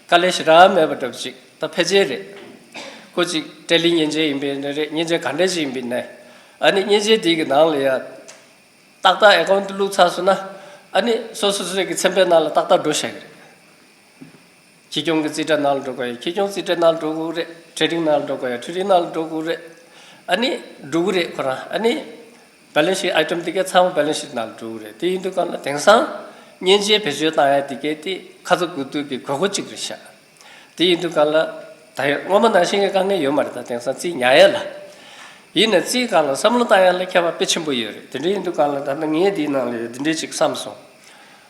དཀའ་ལས་ཞེ་དྲག་མེད་པ་འདྲ་པོ་ཅིག་ད་ཕལ་ཆེར་རེད། ཁོ་ཅིག་ཊེ་ལི་མཉེན་ཆས་ཡིན་པ་ཡིན་ན་རེད། མཉེན་ཆས་ག་འདྲ་ཅིག་ཡིན་པ་ཡིན་ན་ཨ་ནི་མཉེན་ཆས་དེ་གི་ནང་ལ་ཡ་ཏག་ཏག་ཨེ་ཀའུན་ཊི་བླུགས་ཚར་སོང་ན་ཨ་ནི་སོ་སོ་སོ་གི་ཚེམ་པའི་ནང་ལ་ཏག་ཏག་འགྲོ་བཞག་གི་རེད། ཁེ་གྱོང་གི་རྩིས་ཁྲའི་ནང་ལ་འགྲོ་དགོས་ཡ་ཁེ་གྱོང་རྩིས་ཁྲའི་ནང་ལ་འགྲོ་དགོས་རེད། ཊེ་རིང་ནང་ལ་འགྲོ་དགོས་ཡ་ཊེ་རིང་ནང་ལ་འགྲོ་དགོས་རེད། ཨ་ནི་འགྲོ་གི་རེད་ཁོ་རང་ཨ་ནི་Balance sheet item དེ་གའི་ཚང་མ་Balance sheet ནང་ལ་འགྲོ་གི་རེད། དེ་ཡིན་དུས་སྒང་ལ་དེང་སང་མཉེན་ཆས་བེད་སྤྱོད་བཏང་ཡ་དེ་གའི་དེ་ཁ་ཚ་དགོས་གཏུགས་ཀྱི་དགོས་མཁོ་གཅིག་རེད་ཤག་དེ་ཡིན་དུས་སྒང་ལ་ད་ཡང་སྔོན་མ་ནང་བཞིན་གྱི་དཀའ་ངལ་ཡོད་མ་རེད། ད་དེང་སང་རྩིས་ཉར་ཡ་ལ་ཡིན་ནའི་རྩིས་སྒང་ལ་བསམ་བློ་བཏང་ཡ་ལ་ཁྱད་པར་དཔེ་ཆེན་པོ་ཡོད་རེད། དེ་འདྲ་ཡིན་དུས་སྒང་ལ་ད་ལྟ་ངས་འདིའི་ནང་ལ་འདི་འདྲའི་ཅིག་བསམ་སོང་།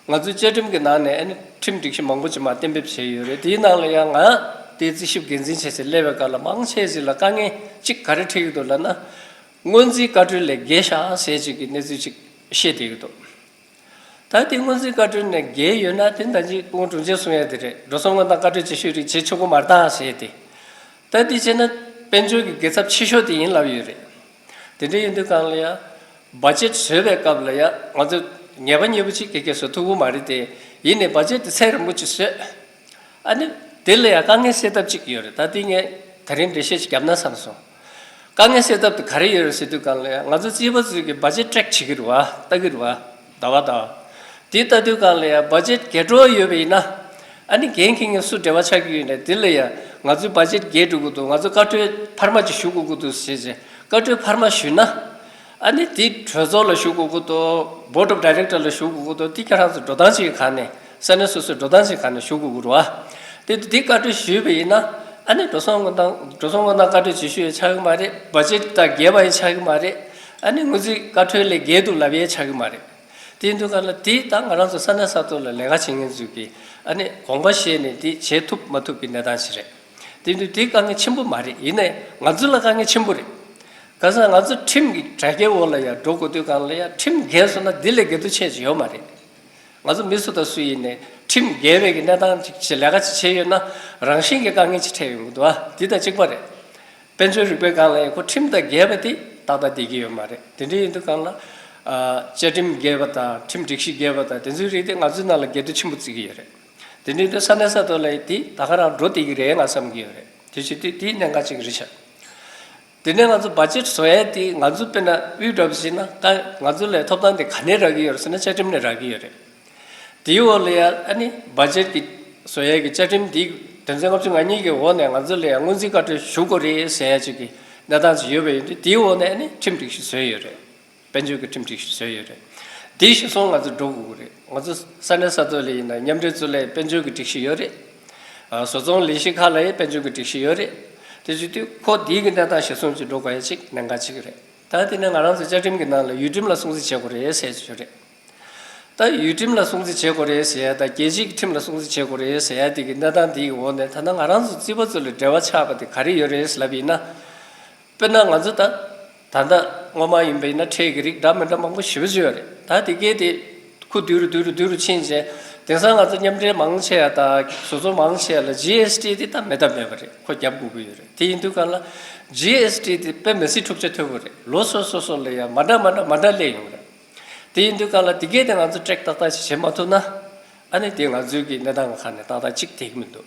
ང་ཚོའི་བཅའ་ཁྲིམས་ཀྱི་ནང་ནས་ཨ་ནི་ཁྲིམས་སྒྲིག་གཞི་མང་པོ་ཅིག་མར་གཏན་འབེབས་བྱས་ཡོད་རེད། དེའི་ནང་ལ་ཡང་ང་དེའི་རྩིས་ཞིབ་འགན་འཛིན་བྱས་ཚེ་སླེབས་པའི་སྐབས་ལ་མང་ཆེ་ཞིག་ལ་དཀའ་ངལ་གཅིག་ག་རེ་འཕྲད་ཀྱི་འདུག་ལབ་ན། སྔོན་རྩིས་བཀའ་འཁྲོལ་ལས་བརྒལ་ཤག་ཟེར་ཅིག་གི་གནས་ཚུལ་ཅིག་བཤད་བསྡད་ཀྱི་འདུག་ད་དེ་སྔོན་རྩིས་བཀའ་འཁྲོལ་ནས་བརྒལ་ཡོད་ན་དེ་ད་ཅིག་སྐུ་ངོ་དྲུང་ཆེ་གསུང་ཡ་དེ་རེད། འགྲོ་སོང་དངུལ་ནང་བཀའ་འཁྲོལ་བྱེད་ཤོས་རིགས་བྱེད་ཆོག་གི་མ་རེད་ད་ཟེར་ཏེ། ད་དེ་བྱས་ན་དཔལ་འབྱོར་གྱི་དགེ་ཚབས་ཆེ་ཤོས་དེ་ཡིན་ལབ་ཡོད་རེད། དེ་འདྲ་ཡིན་དུས་སྒང་ལ་ཡ། བ་ཇེཊ་བཟོས་པའི་སྐབས་ལ་ཡ་ང་ཚོ་ངེས་པ་ཉེས་པ་ཅིག་གེ་གེ་བཟོ་ཐུབ་ཀྱི་མ་རེད་དེ། ཡིན་ནའི་བ་ཇེཊ་དེ་ཚད་རིང་པོ་ཅིག་བཟོས། ཨ་ནི། དེ་ལ་ཡ་དཀའ་ངལ་སེལ་ཐབས་ཅིག་ཡོད་རེད། ད་དེ་ངས་ད་རིང་འགྲེལ་བཤད་ཅིག་བརྒྱབ་ན་བསམ་སོང་། དཀའ་ངལ་སེལ་ཐབས་དེ་ག་རེ་ཡོད་རེད་ཟེར་དུས་སྒང་ལ་ཡ་ང་ཚོ་རྩིས་པ་ཚོས་ཀྱི་བ་ཇེཊ་ཊེག་བྱེད་ཀྱི་རེད་བ། ལྟ་གི་རེད་བ། ཟླ་བ་ཟླ་བ། དེ་ལྟ་དུས་སྒང་ལ་ཡ་བ་ཇེཊ་བརྒལ་འགྲོ་ཡོད་པ་ཡིན་ན། ཨ་ནི་འགན་འཁྱེར་མཁན་སུ་འབྲེལ་བ་ཆགས་ཀྱི་ཡོད་ན་དེ་ལ་ཡ་ང་ཚོའི་བ་ཇེཊ་བརྒལ་འགྲོ་གི་འདུག་ང་ཚོ་བཀའ་འཁྲོལ་འཕར་མ་ཅིག་ཞུ་དགོས་ཀྱི་འདུག་ཟེར་བྱས་བཀའ་འཁྲོལ་འཕར་མ་ཞུས་ན། ཨ་ནི་དེ་གྲོས་ཚོགས་ལ་ཞུ་དགོས་ཀྱི་འདུག Board of Director ལ་ཞུ་དགོས་ཀྱི་འདུག་དེ་ཁྱེད་རང་ཚོ་འགྲོ་སྟངས་ཅིག་གི་སྒང་ནས་ས་གནས་སོ་སོའི་འགྲོ་སྟངས་ཅིག་གི་སྒང་ནས་ཞུ་དགོས་ཀྱི་རེད་བ། དེ་དེ་བཀའ་འཁྲོལ་ཞུས་པ་ཡིན་ན་ཨ་ནི་འགྲོ་སོང་དངུལ་ནང་འགྲོ་སོང་དངུལ་ནང་བཀའ་འཁྲོལ་བྱེད་ཤོས་ཡང་ཆགས་ཀྱི་མ་རེད། བ་ཇེཊ་དང་འགལ་བ་ཡང་ཆགས་ཀྱི་མ་རེད། ཨ་ནི་དངུལ་རྩིས་བཀའ་འཁྲོལ་ལས་འགལ་འདུག་ལབ་ཡས་ཆགས་ཀྱི་མ་རེད། དེ་ཡིན་དུས་སྒང་ལ་དེ་ད་ང་རང་ཚོ་ས་གནས་ས་ཐོག་ལ་ལས་ཀ་བྱེད་མཁན་ཚོས་ཀྱི་ཨ་ནི་དགོངས་པ་བཞེས་ནས་དེ་བྱེད་ཐུབ་མ་ཐུབ་ཀྱི་གནས་སྟངས་ཤིག་རེད། དེ་ཡིན་དུས་དེ་དཀའ་ངལ་ཆེན་པོ་མ་རེད། ཡིན་ནའི་ང་ཚོ་ལ་དཀའ་ངལ་ཆེན་པོ་རེད། གང་ཟེར་ན་ང་ཚོ་ཁྲིམས་ཀྱི་དྲ་རྒྱའི་འོག་ལ་ཡ་འགྲོ་དགོས་དུས་སྒང་ལ་ཡ་ཁྲིམས་འགལ་སོང་ན་དེ་ལས་འགལ་འདུ་ཆེ་ཅིག་ཡོད་མ་རེད། ང་ཚོ་མི་སུ་དང་སུ་ཡིན་ནའི་ཁྲིམས་འགལ་བའི་གི་གནས་སྟངས་ཅིག་བྱེད་ལས་ཀ་ཅིག་བྱས་ཡོད་ན་རང་བཞིན་གྱི་དཀའ་ངལ་ཅིག་འཕྲད་ཡོང་གི་འདུག་ཨ། འདི་དང་གཅིག་པ་རེད། དཔལ་འབྱོར་རིག་པའི་སྒང་ལ་ཡང་ཁོ་ཁྲིམས་དང་འགལ་བ་དེ་ཏག་ཏག་བསྡད་ཀྱི་ཡོད་མ་རེད། དེ་འདྲ་ཡིན་དུས་སྒང་ལ་ཨ། བཅའ་ཁྲིམས་འགལ་བ་དང་ཁྲིམས་སྒྲིག་གཞི་འགལ་བ་དང་དེ་ཚོའི་རིགས་དེ་ང་ཚོའི་ནང་ལ་འགལ་འདུ་ཆེན་པོ་བརྩི་གི་ཡོད་རེད། དེ་འདྲ་ཡིན་དུས་ས་གནས་ས་ཐོག་ལ་ཡང་དེ་ད་ག་རང་འགྲོ་བསྡད་ཀྱི་རེད་ང་བསམ་གྱི་ཡོད་རེད། དེ་བྱེད་དུས་དེའི་གནད་འགག་ཅིག་རེད་ཤག་དེ་ནས་ང་ཚོ་བ་ཇེཊ་བཟོ་ཡས་དེ་ང་ཚོ་དཔེར་ན་དབུས་འདྲ་པོ་ཞིག་ན་ད་ང་ཚོ་ལ་ཐོབ་ཐང་དེ་ག་ནས་རག་གི་ཡོད་རེད་ཟེར་ན་བཅའ་ཁྲིམས་ནས་རག་གི་ཡོད་རེད། དེའི་འོག་ལ་ཡ་ཨ་ནི་བ་ཇེཊ་ཀྱི་བཟོ་ཡས་ཀྱི་བཅའ་ཁྲིམས་འདི་དོན་ཚན་ལྔ་བཅུ་ང་གཉིས་ཀྱི་འོག་ནས་ང་ཚོ་ལ་ཡ་སྔོན་རྩིས་བཀའ་འཁྲོལ་ཞུ་དགོས་རེད་ཟེར་ཡ་ཅིག་གི་གནས་སྟངས་ཅིག་ཡོད་པ་ཡིན་དུས་དེའི་འོག་ནས་ཨ་ནི་ཁྲིམས་སྒྲིག་གཞི་བཟོས་ཡོད་རེད། དཔལ་འབྱོར་གྱི་ཁྲིམས་སྒྲིག་གཞི་བཟོས་ཡོད་རེད། དེ་གཞིར་བཟུང་ང་ཚོ་འགྲོ་དགོས་ཀྱི་རེད། ང་ཚོ་ས་གནས་ས་ཐོག་ལ་ཡིན་ན་མཉམ་འབྲེལ་ཚོ་ལ་དཔལ་འབྱོར་གྱི་སྒྲིག་གཞི་ཡོད་རེད། ཨ། བཟོ་ཚོང་ལས་གཞི་ཁག་ལ་ཡང་དཔལ་འབྱོར་གྱི་སྒྲིག་གཞི་ཡོད་རེད། དེ་བྱེད་དུས་ཁོ་དེའི་གི་གནས་སྟངས་གཞིར་བཟུང་ཅིག་འགྲོ་དགོས་ཡ་ཅིག་གནད་འགག་ཅིག་རེད། ད་དེ་ནས་ང་རང་ཚོ་བཅའ་ཁྲིམས་ཀྱི་ནང་ལ་ཡུལ་ཁྲིམས་ལ་སྲུང་བརྩི་བྱེད་དགོས་རེད་ཟེར་གྱི་ཡོད་རེད། ད་ཡུལ་ཁྲིམས་ལ་སྲུང་བརྩི་བྱེད་དགོས་རེད་ཟེར་ཡ་དང་རྒྱལ་སྤྱིའི་ཁྲིམས་ལ་སྲུང་བརྩི་བྱེད་དགོས་རེད་ཟེར་ཡ་དེ་གི་གནས་སྟངས་དེའི་འོག་ནས་ད་ལྟ་ང་རང་ཚོ་རྩིས་པ་ཚོ་ལ་འབྲེལ་བ་ཆགས་པ་དེ་ག་རེ་ཡོད་རེད་ལབ་ཡིན་ན། དཔེར་ན་ང་ཚོ་ད་ད་ལྟ་སྔོན་མ་ཡིན་པ་ཡིན་ན་ཁྲལ་གྱི་རིགས་འདྲ་མི་འདྲ་མང་པོ་ཞེ་པོ་ཅིག་ཡོད་རེད། ད་དེ་གའི་དེ་ཁུ་བསྡུ་རུ་བསྡུ་རུ་བསྡུ་རུ་ཕྱིན་རྗེས་དེང་སང་ང་ཚོ་མཉམ་འབྲེལ་མང་ཆེ་བ་དང་བཟོ་ཚོང་མང་ཆེ་བ་ལ་ཇི་ཨེསི་ཊི་དེ་ད་མེད་ཐབས་མེད་པ་རེད། ཁོ་རྒྱབ་དགོས་ཀྱི་ཡོད་རེད། དེ་ཡིན་དུས་གང་ལ་ཇི་ཨེསི་ཊི་དེ་དཔེ་མི་སྲིད་འཁྲུག་ཆ་དོད་པོ་རེད། ལོ་སོ་སོ་སོ་ལ་ཡང་མ་འདྲ་མ་འདྲ་མ་འདྲ་སླེབས་ཡོང་རེད། དེ་ཡིན་དུས་གང་ལ་དེ་གའི་དེ་ང་ཚོ་ཊེག་ཏག་ཏག་ཞིག་བྱེད་མ་ཐུབ་ན་ཨ་ནི་དེ་ང་ཚོའི་གི་གནས་སྟངས་ཁག་ནས་ཏག་ཏག་ཅིག་བསྡད་ཀྱི་མི་འདུག་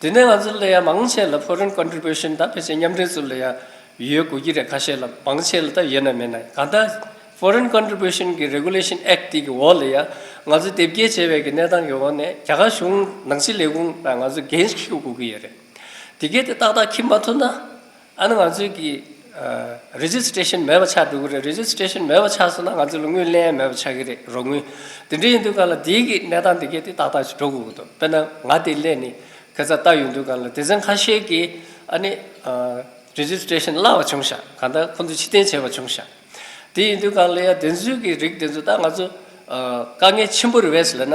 དེ་ནས་ང་ཚོ་ལ་ཡང་མང་ཆེ་ལ་ཕོ་རེན་ཀོན་ཊི་བུ་ཤན་ད་ཕལ་ཆེར་མཉམ་འབྲེལ་ཚོ་ལ་ཡང་ཡོད་དགོས་ཀྱི་རེད། ཁ་ཤས་ལ་མང་ཆེ་ལ་ད་ཡོད་ན་མེད་ན་གང་ལྟར་Foreign Contribution་གི་Regulation Act་དེ་གི་འོག་ལ་ཡང་ང་ཚོ་དེབ་སྐྱེལ་བྱས་པའི་གི་གནས་སྟངས་ཀྱི་འོག་ནས་རྒྱ་གར་གཞུང་ནང་སྲིད་ལས་ཁུངས་ལ་ང་ཚོ་འགན་འཁྱེར་དགོས་ཀྱི་ཡོད་རེད། དེ་གས་དེ་ཏག་ཏག་འཁྱེར་མ་ཐུབ་ན་ཨ་ནི་ང་ཚོའི་གི་རེ་ཇི་སི་ཊེ་ཤན་མེད་པ་ཆགས་འགྲོ་གི་རེད། རེ་ཇི་སི་ཊེ་ཤན་མེད་པ་ཆགས་སོང་ན་ང་ཚོ་ལ་དངུལ་ལེན་མེད་པ་ཆགས་ཀྱི་རེད། རོགས་དངུལ་དེ་འདྲ་ཡིན་དུས་ག་ལ་དེའི་གི་གནས་སྟངས་དེ་གས་དེ་ཏག་ཏག་ཞིག་འགྲོ་དགོས་ཀྱི་འདུག་དཔེར་ན་ང་དེ་སླེབས་ནས། ཁ་ཚ་ལྟ་ཡོང་དུས་གང་ལ་སྡེ་ཚན་ཁ་ཤས་ཀྱིས་ཨ་ནི་རེ་ཇི་སི་ཊེ་ཤན་བརླག་པ་བྱུང་ཤག་གང་ལྟར་ཁོང་ཚོ་ཕྱིར་འཐེན་བྱས་པ་བྱུང་ཤག་དེ་ཡིན་དུས་གང་ལ་ཡ་དེ་ཚོའི་གི་རིགས་དེ་ཚོ་ད་ང་ཚོ་དཀའ་ངལ་ཆེན་པོ་རེད་བས་ལབ་ན་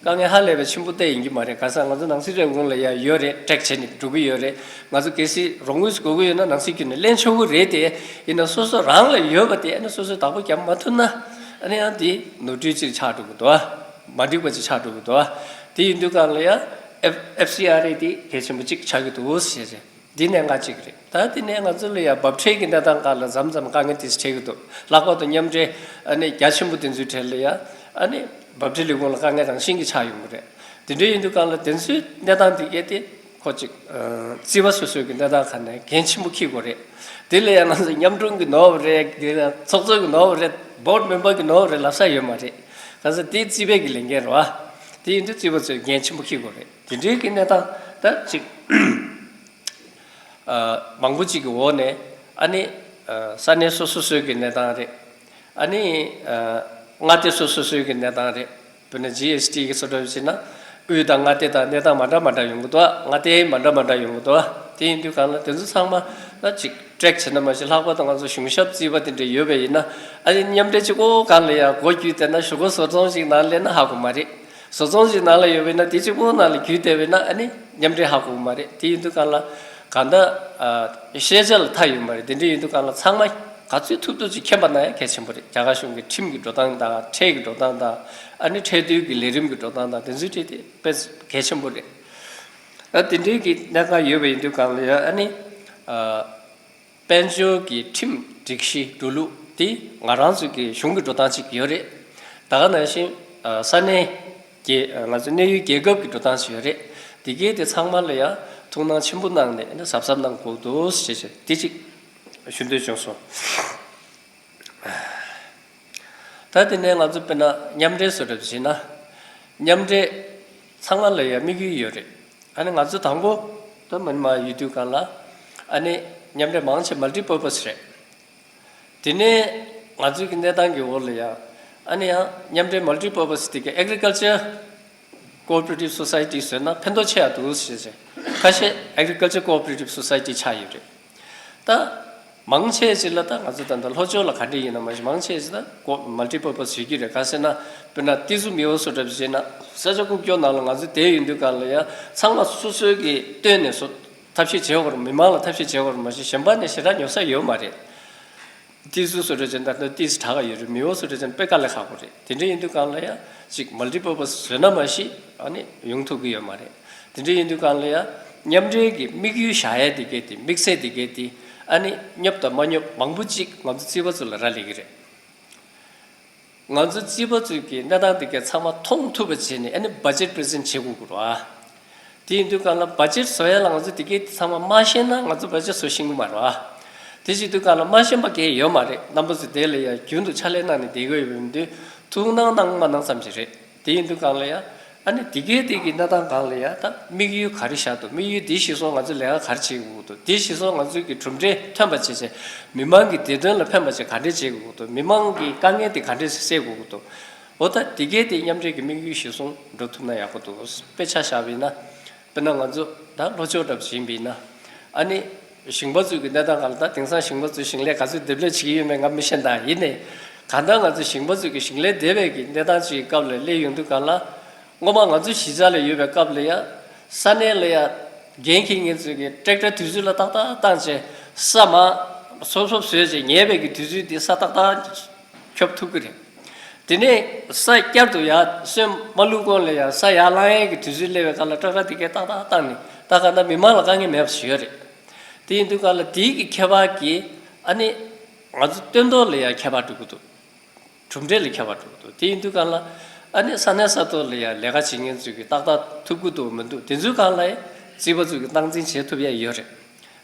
དཀའ་ངལ་ཧ་ལས་པའི་ཆེན་པོ་བལྟས་ཡིན་གྱི་མ་རེད། ག་ས་ང་ཚོ་ནང་སྲིད་ལས་ཁུངས་ལ་ཡ་ཡོད་རེད། ཊེག་བྱས་ནས་འགྲོ་གི་ཡོད་རེད། ང་ཚོ་གལ་སྲིད་རོགས་དངུལ་དགོས་ཀྱི་ཡོད་ན་ནང་སྲིད་བརྒྱུད་ནས་ལེན་ཆོག་གི་རེད་དེ། ཡིན་ན་སོ་སོ་རང་ལ་ཡོད་པ་དེ་ཨ་ནི་སོ་སོས་བདག་པོ་རྒྱབ་མ་ཐུབ་ན་ཨ་ནི་ཡང་དེ་ནོར་འཁྲུལ་ཅིག་ཆགས་འགྲོ་གི་འདུག་མ་འགྲིག་པ་ཅིག་ཆགས་འགྲོ་གི་འདུག་དེ་ཡིན་དུས་གང་ལ་ཡང་ཨེཕ་སི་ཨར་ཨེ་དེ་གལ་ཆེན་པོ་ཅིག་ཆགས་ཀྱི་འདུག་ཟེར་རེད། འདི་གནད་འགག་ཅིག་རེད། ད་དེ་ནས་ང་ཚོ་ལ་ཡང་འབབ་ཁྲལ་གྱི་གནས་སྟངས་སྒང་ལ་མཚམས་མཚམས་དཀའ་ངལ་དེ་འཕྲད་ཀྱི་འདུག་ལྷག་པར་དུ་མཉམ་འབྲེལ་ཨ་ནི་རྒྱ་ཆེན་པོ་དེ་ཚོའི་གྲས་ལ་ཡང་ཨ་ནི་འབབ་ཁྲལ་ལས་ཁུངས་ལ་དཀའ་ངལ་རང་བཞིན་གྱིས་ཆགས་ཡོང་གི་རེད། དེ་འདྲ་ཡིན་དུས་གང་ལ་དེ་ཚོའི་གནས་སྟངས་དེ་གས་དེ་ཁོ་ཅིག་རྩིས་པ་སོ་སོའི་གི་གནས་སྟངས་ཁ་ནས་འགན་ཆེན་པོ་འཁྱེར་དགོས་རེད། དེ་ལ་ཡང་ང་ཚོ་མཉམ་དྲུང་གི་ནོར་བ་རེད། དེ་ལ་ཚོགས་གཙོ་གི་ནོར་བ་རེད། བྷོ་ཌི་མེམ་བར་གི་ནོར་བ་རེད་ལབ་ས་ཡོད་མ་རེད། ག་ས་དེ་རྩིས་པའི་གི་ལས་འགན་རེད་བ། དེ་ཡིན་དུས་རྩིས་པ་ཚོས་འགན་ཆེན་པོ་འཁྱེར་དགོས་རེད། དེ་འདྲའི་གི་གནས་སྟངས་ད་ཅིག་ཨ། མང་པོ་ཅིག་གི་འོག་ནས་ཨ་ནི་ཨ། ས་གནས་སོ་སོ་སོའི་གི་གནས་སྟངས་རེད། ཨ་ནི་ཨ། མངའ་སྡེ་སོ་སོ་སོའི་གི་གནས་སྟངས་རེད། དཔེར་ན་ཇི་ཨེསི་ཊི་གི་བཟོ་འདྲ་བྱས་ན་དབུས་དང་མངའ་སྡེ་དང་གནས་སྟངས་མ་འདྲ་མ་འདྲ་ཡོང་གི་འདུག་མངའ་སྡེ་མ་འདྲ་མ་འདྲ་ཡོང་གི་འདུག་དེ་ཡིན་དུས་གང་ལ་དེ་ཚོ་ཚང་མ་ད་ཅིག་ཊེག་བྱས་ན་མ་གཞི་ལྷག་པར་དུ་ང་ཚོ་གཞུང་ཞབས་རྩིས་པ་དེ་འདྲ་ཡོད་པ་ཡིན་ན་ཨ་ནི་མཉམ་འབྲེལ་གཅིག་པོ་གང་ལ་ཡང་སྒོ་བརྒྱུད་བསྡད་ན་གཞུག་གུ་བཟོ་ཚོང་ཞིག་ནང་སླེབས་ན་ཧ་གོ་མ་རེད། བཟོ་ཚོང་ཞིག་ནང་ལ་ཡོད་པས་ན་དེ་གཅིག་པོ་ནང་ལ་རྒྱུད་བསྡད་པས་ན་ཨ་ནི་མཉམ་འབྲེལ་ཧ་གོ་གི་མ་རེད། དེ་ཡིན་དུས་གང་ལ་གང་ལྟར་ཨ། ཤེས་བྱ་ལ་མཐའ་ཡོད་མ་རེད། དེ་འདྲ་ཡིན་དུས་གང་ལ་ཚང་མ་ག་ཚོད་ཐུབ་ཐུབ་ཅིག་མཁྱེན་པ་གནང་ཡ་གལ་ཆེན་པོ་རེད། རྒྱ་གར་གཞུང་གི་ཁྲིམས་ཀྱི་འགྲོ་སྟངས་དང་ཁྲལ་གྱི་འགྲོ་སྟངས་དང་ཨ་ནི་ཁྲལ་བསྡུའི་གི་ལས་རིམ་གྱི་འགྲོ་སྟངས་དང་དེ་ཚོའི་གྲས་དེ་དཔེ་གལ་ཆེན་པོ་རེད། ཨ་དེ་འདྲའི་གི་གནད་འགག་ཡོད་པ་ཡིན་དུས་གང་ལ་ཡ་ཨ་ནི་ཨ། དཔལ་འབྱོར་གྱི་ཁྲིམས་སྒྲིག་གཞི་འགྲོ་ལུགས་དེ་ང་རང་ཚོ་གི་གཞུང་གི་འགྲོ་སྟངས་གཅིག་ཡོད་རེད། ད་ག་ནང་བཞིན་ས་གནས་ཀྱི་ང་ཚོ་གནས་ཡུལ་རྒྱལ་ཁབ་ཀྱི་འགྲོ་སྟངས་ཤིག་ཡོད་རེད། དེ་གའི་དེ་ཚང་མ་ལ་ཡང་ཐུགས་སྣང་ཆེན་པོ་གནང་ནས་གཟབ་གཟབ་གནང་དགོས་འདུག་ཞེས་བྱས་དེ་གཅིག་ཞུ་འདོད་བྱུང་སོང་། ད་དེ་ནས་ང་ཚོ་དཔེར་ན་མཉམ་འབྲེལ་བཟོ་གྲབས་བྱས་ན་མཉམ་འབྲེལ་ཚང་མ་ལ་ཡང་དམིགས་ཡུལ་ཡོད་རེད། ཨ་ནི་ང་ཚོ་དང་པོ་ད་མ་ནི་མ་ཡོད་དུས་གང་ལ་ཨ་ནི་མཉམ་འབྲེལ་མང་ཆེ་མལ་ཏི་པར་པོ་སི་རེད། དེ་ནས་ང་ཚོའི་གི་གནས་སྟངས་ཀྱི་འོག་ལ་ཡང་ཨ་ནི་ཡང་མཉམ་འབྲེལ་མལ་ཏི་པར་པོ་སི་དེ་གི་ཨེག་རི་ཀལ་ཅར་ཀོ་ཨོ་པ་རེ་ཊིབ་སོ་སའི་ཊི་བཟོས་ན་ཕན་ཐོགས་ཆེ་ཡ་འདུག་ཟེར་བྱས་ཁ་ཤས་ཨེག་རི་ཀལ་ཅར་ཀོ་ཨོ་པ་རེ་ཊིབ་སོ་སའི་ཊི་ཆགས་ཡོད་རེད། ད་མང་ཆེ་ཅིག་ལ་ད་ང་ཚོ་ད་ལྟ་ལྷོ་ཕྱོགས་ལ་ག་འདྲ་ཡིན་ན་མ་གཞི་མང་ཆེ་ཅིག་ད་ཀོ་མལ་ཏི་པར་པོ་སི་བཟོས་ཀྱི་རེད། ག་ཟེར་ན་དཔེར་ན་ཏི་ཛུ་མི་འོ་སོ་འདྲ་བཟོས་ན་ས་ཆ་ཁུག་ཀྱོག་ནང་ལ་ང་ཚོ་བསྡད་ཡོད་དུས་གང་ལ་ཡ་ཚང་མ་སོ་སོའི་གི་བཏོན་ནས་བཟོ་ཐབས་ཤེས་བྱེད་དགོས་རེད། མི་མང་ལ་ཐབས་ཤེས་བྱེད་དགོས་རེད། མ་གཞི་གཞན་པ་ནས་ཞེ་དྲག་ཉོ་ས་ཡོད་མ་རེད། ཏིས་སུ་སུ་འདྲ་ཅན་ད་ལྟ་ཏིས་དྲག་ག་ཡོད་རེད། མི་འོ་སུ་འདྲ་ཅན་དཔེ་དཀའ་ལས་ཁག་པོ་རེད། དེ་འདྲ་ཡིན་དུས་གང་ལ་ཡ་ཅིག་མལ་ཏི་པར་པ་སི་བཟོས་ན་མ་གཞི་ཨ་ནི་ཡོང་ཐུབ་ཀྱི་ཡོད་མ་རེད། དེ་འདྲ་ཡིན་དུས་གང་ལ་ཡ་མཉམ་འབྲེལ་གྱི་དམིགས་ཡུལ་བཞག་ཡས་དེ་གས་དེ་དམིགས་ཚད་དེ་གས་དེ་ཨ་ནི་སྙོབ་དང་མ་སྙོབ་མང་པོ་ཅིག་ང་ཚོ་རྩིས་པ་ཚོ་ལ་རག་ལས་ཀྱི་རེད། ང་ཚོ་རྩིས་པ་ཚོས་ཀྱི་གནས་སྟངས་དེ་གས་ཚང་མ་མཐོང་ཐུབ་པ་བྱས་ནས་ཨ་ནི་བ་ཇེཊ་པི་རི་ཛེན་བྱེད་དགོས་ཀྱི་རེད་བ། དེ་ཡིན་དུས་གང་ལ་བ་ཇེཊ་བཟོ་ཡ་ལ་ང་ཚོ་དེ་གས་དེ་ཚང་མ་མ་ཤེས་ན་ང་ཚོ་བ་ཇེཊ་བཟོ་ཤེས་ཀྱི་མ་རེད་བ། དེ་བྱེད་དུས་གང་ལ་མ་ཤེས་པ་གས་ཡོད་མ་རེད། རྣམ་པ་ཚོ་དེ་ལ་ཡ་རྒྱུན་དུ་ཕྱག་ལས་གནང་ནས་བསྡད་ཀྱི་ཡོད་པ་ཡིན་དུས་ཐུགས་སྣང་གནང་མ་གནང་ཙམ་ཞིག་རེད། དེ་ཡིན་དུས་གང་ལ་ཡ་ཨ་ནི་དེ་གས་དེ་གི་གནས་སྟངས་གང་ལ་ཡ་ད་དམིགས་ཡུལ་ག་རེ་བཞག་འདུག་དམིགས་ཡུལ་དེ་གཞིར་བཟུང་ང་ཚོས་ལས་ཀ་ག་རེ་བྱེད་དགོས་ཀྱི་འདུག་དེ་གཞིར་བཟུང་ང་ཚོས་ཀྱི་གྲུབ་འབྲས་ཐོན་པ་བྱས་བྱས་མི་མང་གི་བདེ་དོན་ལ་ཕན་པ་བྱས་ག་འདྲས་བྱེད་དགོས་ཀྱི་འདུག་མི་མང་གི་དཀའ་ངལ་དེ་ག་འདྲས་སེལ་དགོས་ཀྱི་འདུག་འོ་ད་དེ་གས་དེ་མཉམ་འབྲེལ་གྱི་དམིགས་ཡུལ་གཞིར་བཟུང་འགྲོ་ཐུབ་ན་ཡག་པོ་འདུག་དཔེ་ཆ་བཞག་པ་ཡིན་ན། དཔེར་ན་ང་ཚོ་ད་ལྷོ་ཕྱོགས་འདྲ་པོ་ཞིག་ཡིན་པ་ཡིན་ན། ཨ་ནི། ཞིང་པ་ཚོའི་གི་གནས་སྟངས་སྒང་ལ་ད་དེང་སང་ཞིང་པ་ཚོས་ཞིང་ལས་ག་ཚོད་འདེབས་ལས་བྱེད་ཀྱི་ཡོད་མེད་ང་མི་ཤེས། ད་ཡིན་ནའི། གང་ལྟར་ང་ཚོ་ཞིང་པ་ཚོའི་གི་ཞིང་ལས་འདེབས་པའི་གི་གནས་སྟངས་ཅིག་གི་སྐབས་ལ་སླེབས་ཡོང་དུས་གང་ལ། སྔོན་མ་ང་ཚོ་གཞིས་ཆགས་ལ་ཡོད་པའི་སྐབས་ལ་ཡ། ས་གནས་ལ་ཡ། འགན་འཁྱེར་མཁན་ཚོས་གི་ཊེག་ཊར་དུས་ཚོད་ལ་ཏག་ཏག་བཏང་བྱས་ས་མ། སོབ་སོབ་བཟོས་བྱས་ཉལ་བའི་གི་དུས་ཚོད་དེ་ས་ཏག་ཏག་འཁྱོབ་ཐུབ་ཀྱི་རེད། དེ་ནས་ས་བསྐྱར་དུ་ཡར་སོན་མ་བླུགས་གོང་ལ་ཡར་ས་ཡར་བསླང་ཡས་ཀྱི་དུས་ཚོད་སླེབས་པའི་སྐབས་ལ་ཊེག་ཊར་དེ་གས་ཏག་ཏག་བཏང་ནས་ད་ག་ད་མི་མང་ལ་དཀའ་ངལ་མེད་པ་ཞིག་ཡོད་རེད། དེ་ཡིན་དུས་སྐབས་ལ་དེའི་གི་ཁྱད་པར་གྱིས་ཨ་ནི་ང་ཚོ་སྟོན་ཐོག་ལ་ཡར་ཁྱད་པར་འགྲོ་གི་འདུག་གྲུབ་འབྲས་ལ་ཁྱད་པར་འགྲོ་གི་འདུག་དེ་ཡིན་དུས་སྐབས་ལ་ཨ་ནི་ས་གནས་ས་ཐོག་ལ་ཡར་ལས་ཀ་བྱེད་མཁན་ཚོས་གི་ཏག་ཏག་ཐུབ་ཀྱི་འདུག་མི་འདུག་དེ་ཚོའི་སྒང་ལ་རྩིས་པ་ཚོས་གི་སྟངས་འཛིན་བྱེད་ཐུབ་ཡས་ཡོད་རེད།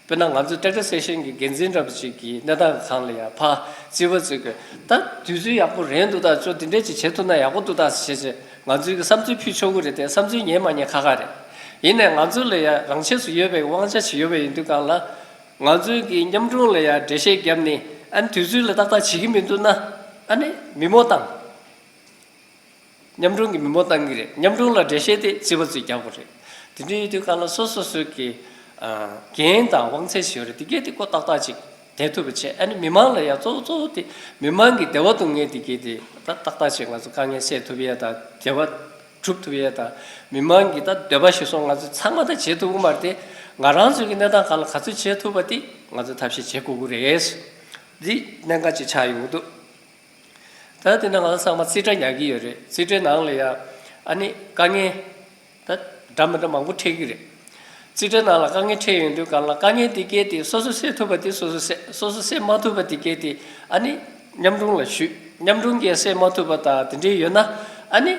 དཔེར་ན་ང་ཚོའི་ཊེག་ཊར་སེག་ཤན་གྱི་འགན་འཛིན་འདྲ་པོ་ཅིག་གིས་གནས་སྟངས་སྒང་ལ་ཡ་ཕར་རྩིས་པ་ཚོས་གི་ད་དུས་ཚོད་ཡག་པོ་རན་འདུག་ད་ཅོ་འདི་འདྲས་ཅིག་བྱེད་ཐུབ་ན་ཡག་པོ་འདུག་ད་ཟེར་བྱས་ང་ཚོའི་གི་བསམ་ཚུལ་ཕུལ་ཆོག་གི་རེད་དེ་བསམ་ཚུལ་ཉན་མ་ཉན་ཁག་ཁག་རེད། ཡིན་ནའི་ང་ཚོ་ལ་ཡ་རང་ཆས་སུ་ཡོད་པའི་དབང་ཆ་ཅིག་ཡོད་པ་ཡིན་དུས་སྒང་ལ་ང་ཚོའི་གི་མཉམ་དྲུང་ལ་ཡ་འགྲེལ་བཤད་བརྒྱབ་ནས་ཨ་ནི་དུས་ཚོད་ལ་ཏག་ཏག་བྱེད་ཀྱི་མི་འདུག་ན་ཨ་ནི་མི་མོ་བཏང་། མཉམ་དྲུང་གི་མི་མོ་བཏང་གི་རེད། མཉམ་དྲུང་ལ་འགྲེལ་བཤད་དེ་རྩིས་པ་ཚོས་རྒྱག་དགོས་རེད། དེ་འདྲ་ཡིན་དུས་སྒང་ལ་སོ་སོ་སོའི་གི་ཨ་འགན་དང་དབང་ཚད་ཞིག་ཡོད་རེད། དེ་གས་དེ་ཀོ་ཏག་ཏག་ཅིག་བསྡད་ཐུབ་པ་བྱས་ཨ་ནི་མི་མང་ལ་ཡ་གཙོ་བོ་གཙོ་བོ་དེ་མི་མང་གི་བདེ་བ་སྡུག་བསྔལ་དེ་གས་དེ་ད་ཏག་ཏག་ཅིག་ང་ཚོ་དཀའ་ངལ་སེལ་ཐུབ་ཡས་དང་བདེ་བ་སྒྲུབ་ཐུབ་ཡས་དང་མི་མང་གི་ད་འདོད་པ་གཞིར་བཟུང་ང་ཚོ་ཚང་མ་ད་བྱེད་ཐུབ་ཀྱི་མ་རེད་དེ་ང་རང་ཚོའི་གི་གནས་སྟངས་སྒང་ལ་ག་ཚོད་བྱེད་ཐུབ་པ་དེ་ང་ཚོ་ཐབས་ཤེས་བྱེད་དགོས་ཀྱི་རེད། འདི་གནད་འགག་ཅིག་ཆགས་ཡོང་གི་འདུག་ད་དེ་ནས་ང་ཚོ་ཚང་མ་རྩིས་ཁྲ་ཉར་གྱི་ཡོད་རེད། རྩིས་ཁྲའི་ནང་ལ་ཡ་ཨ་ནི་དཀའ་ངལ་ད་འདྲ་མི་འདྲ་མང་པོ་འཕྲད་ཀྱི་རེད། རྩིས་ཁྲའི་ནང་ལ་དཀའ་ངལ་འཕྲད་ཡོང་དུས་སྒང་ལ་དཀའ་ངལ་དེ་གས་དེ་སོ་སོ་སེལ་ཐུབ་པ་དེ་སོ་སོ་སེལ། སོ་སོ་སེལ་མ་ཐུབ་པ་དེ་གས་དེ་ཨ་ནི་མཉམ་དྲུང་ལ་ཞུས། མཉམ་དྲུང་གིས་སེལ་མ་ཐུབ་པ་དང་དེ་འདྲའི་ཡོད་ན་ཨ་ནི་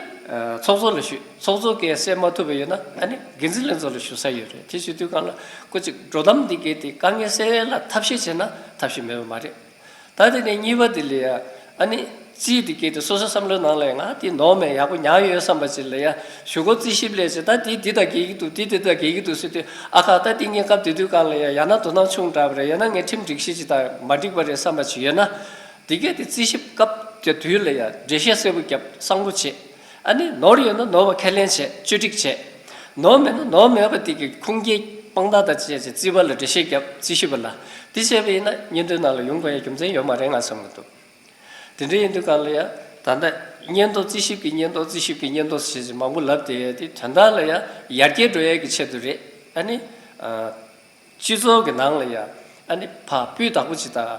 ཚོགས་གཙོ་ལ་ཞུས། ཚོགས་གཙོ་གིས་སེལ་མ་ཐུབ་པ་ཡོད་ན་ཨ་ནི་འགན་འཛིན་ལྷན་ཚོགས་ལ་ཞུ་ས་ཡོད་རེད། དེ་ཞུ་དུས་སྒང་ལ་ཀོ་ཅིག་འགྲོ་སྟངས་དེ་གས་དེ་དཀའ་ངལ་སེལ་ལ་ཐབས་ཤེས་བྱས་ན་ཐབས་ཤེས་མེད་པ་མ་རེད། ད་དེ་ནས་གཉིས་པ་དེ་ལ་ཡ་ཨ་ནི་རྩིས་དེ་གས་དེ་སོ་སོའི་བསམ་བློའི་ནང་ལ་ཡ་ང་དེ་ནོར་མེད་ཡག་པོ་ཉར་ཡོད་བསམ་པ་ཅིག་ལ་ཡ་གཞུག་གུ་རྩིས་ཞིབ་ལས་བྱེད་ད་དེ་འདི་དང་འགལ་གྱི་འདུག་དེ་འདི་དང་འགལ་གྱི་འདུག་ཟེར་དུས་ཨ་ཁ་ད་དེ་ངས་སྐབས་དེ་དུས་སྒང་ལ་ཡ་ཡང་ན་དོ་སྣང་ཆུང་དྲགས་པ་རེད། ཡང་ན་ངས་ཁྲིམས་སྒྲིག་གཞི་ཅིག་དང་མ་འགྲིག་པ་རེད་བསམ་པ་ཅིག་ཡོད་ན་དེ་གས་དེ་རྩིས་ཞིབ་སྐབས་དེ་དུས་ལ་ཡ་འགྲེལ་བཤད་གསལ་པོ་བརྒྱབ། གསང་པོ་བྱེད། ཨ་ནི་ནོར་ཡོད་ན་ནོར་བ་ཁས་ལེན་བྱེད། བཅོས་སྒྲིག་བྱེད། ནོར་མེད་ན་ནོར་མེད་པ་དེ་གི་ཁུངས་སྐྱེལ་དཔང་རྟགས་དང་བཅས་བྱས་རྩིས་པ་ལ་འགྲེལ་བཤད་བརྒྱབ། རྩིས་ཞིབ་པ་ལ་དེ་བྱས་པ་ཡིན་ན་སྙན་ཐོའི་ནང་ལ་ཡོང་དགོས་ཡ་རྒྱུ་མཚན་ཡོད་མ་རེད་ང་བསམ་གྱི་འདུག་དེ་འདྲ་ཡིན་དུས་སྒང་ལ་ཡ་ད་ལྟ་སྙན་ཐོ་རྩིས་ཞིབ་ཀྱི་སྙན་ཐོ་རྩིས་ཞིབ་ཀྱི་སྙན་ཐོ་ཞེས་བྱས་མང་པོ་ལབ་བསྡད་ཡ་དེ་དོན་དག་ལ་ཡ་ཡར་རྒྱས་འགྲོ་ཡ་གི་ཆེད་དུ་རེད། ཨ་ནི། སྤྱི་ཚོགས་ཀྱི་ནང་ལ་ཡ་ཨ་ནི་ཕར་སྤུས་དག་པོ་ཅིག་དང་།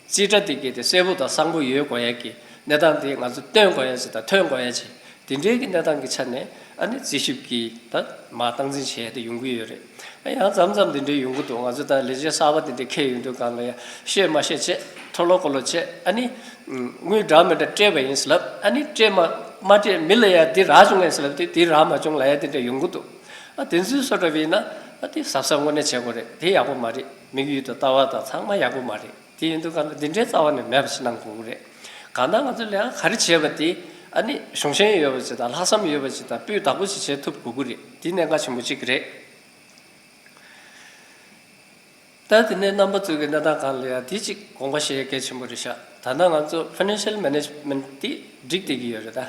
རྩིས་ཁྲ་དེ་གས་དེ་གསལ་པོ་དང་གསང་པོ་ཡོད་དགོས་ཡ་གི་གནས་སྟངས་དེ་ང་ཚོ་སྟོན་དགོས་ཡ་ཅིག་དང་ཐོན་དགོས་ཡ་ཅིག་དེ་འདྲའི་གི་གནས་སྟངས་ཀྱི་ཆ་ནས་ཨ་ནི་རྩིས་ཞིབ་ཀྱིས་ད་མར་སྟངས་འཛིན་བྱས་ཏེ་ཡོང་གི་ཡོད་རེད། ཨ་ཡང་མཚམས་མཚམས་དེ་འདྲའི་ཡོང་གི་འདུག་ང་ཚོ་ད་ལས་བྱེད་གསར་པ་དེ་འདྲ་འཁེལ་ཡོང་དུས་སྒང་ལ་ཡ་ཤེས་མ་ཤེས་བྱས་འཕྲོ་ལོག་ཀོ་ལོག་བྱས་ཨ་ནི། དངུལ་འདྲ་མི་འདྲ་སྤྲད་པ་ཡིན་ཟེར་ལབ། ཨ་ནི་སྤྲད་མ་མ་སྤྲད་མི་ལ་ཡ་འདི་རག་བྱུང་ངས་ཟེར་ལབ་དུས་འདི་རག་མ་བྱུང་ལབ་ཡ་དེ་འདྲ་ཡོང་གི་འདུག་ཨ་དེ་ཚོའི་བཟོ་འདྲ་བས་ན་ཨ་དེ་གཟབ་གཟབ་དངོས་གནས་བྱེད་དགོས་རེད། དེ་ཡག་པོ་མ་རེད། དམིགས་ཡུལ་དང་ལྟ་བ་དང་ཚང་མ་ཡག་པོ་མ་རེད། དེ་ཡིན་དུས་གང་ལ་འདི་འདྲའི་རྩ་བ་ནས་མེད་པ་ཞིག་གནང་དགོས་ཀྱི་རེད། གང་ལྟར་ང་ཚོས་ལས་ཀ་ག་རེ་བྱས་པ་དེ་ཨ་ནི་གཞུང་ཞེན་ཡོད་པ་ཞིག་དང་ལྷག་བསམ་ཡོད་པ་ཞིག་དང་སྤུས་དག་པོ་ཞིག་བྱེད་ཐུབ་དགོས་ཀྱི་རེད། དེ་གནད་འགག་ཆེན་པོ་གཅིག་རེད། ད་དེ་ནས་རྣམ་པ་ཚོའི་གི་གནས་སྟངས་སྒང་ལ་ཡ་དེ་གཅིག་དགོངས་པ་བཞེས་གལ་ཆེན་པོ་རེད་ཤག་ད་ལྟ་ང་ཚོ་ཕའི་ནན་ཤལ་མེ་ནེཇ་མེན་ཊི་དེ་འགྲིག་བསྡད་ཀྱི་ཡོད་རེད་ད།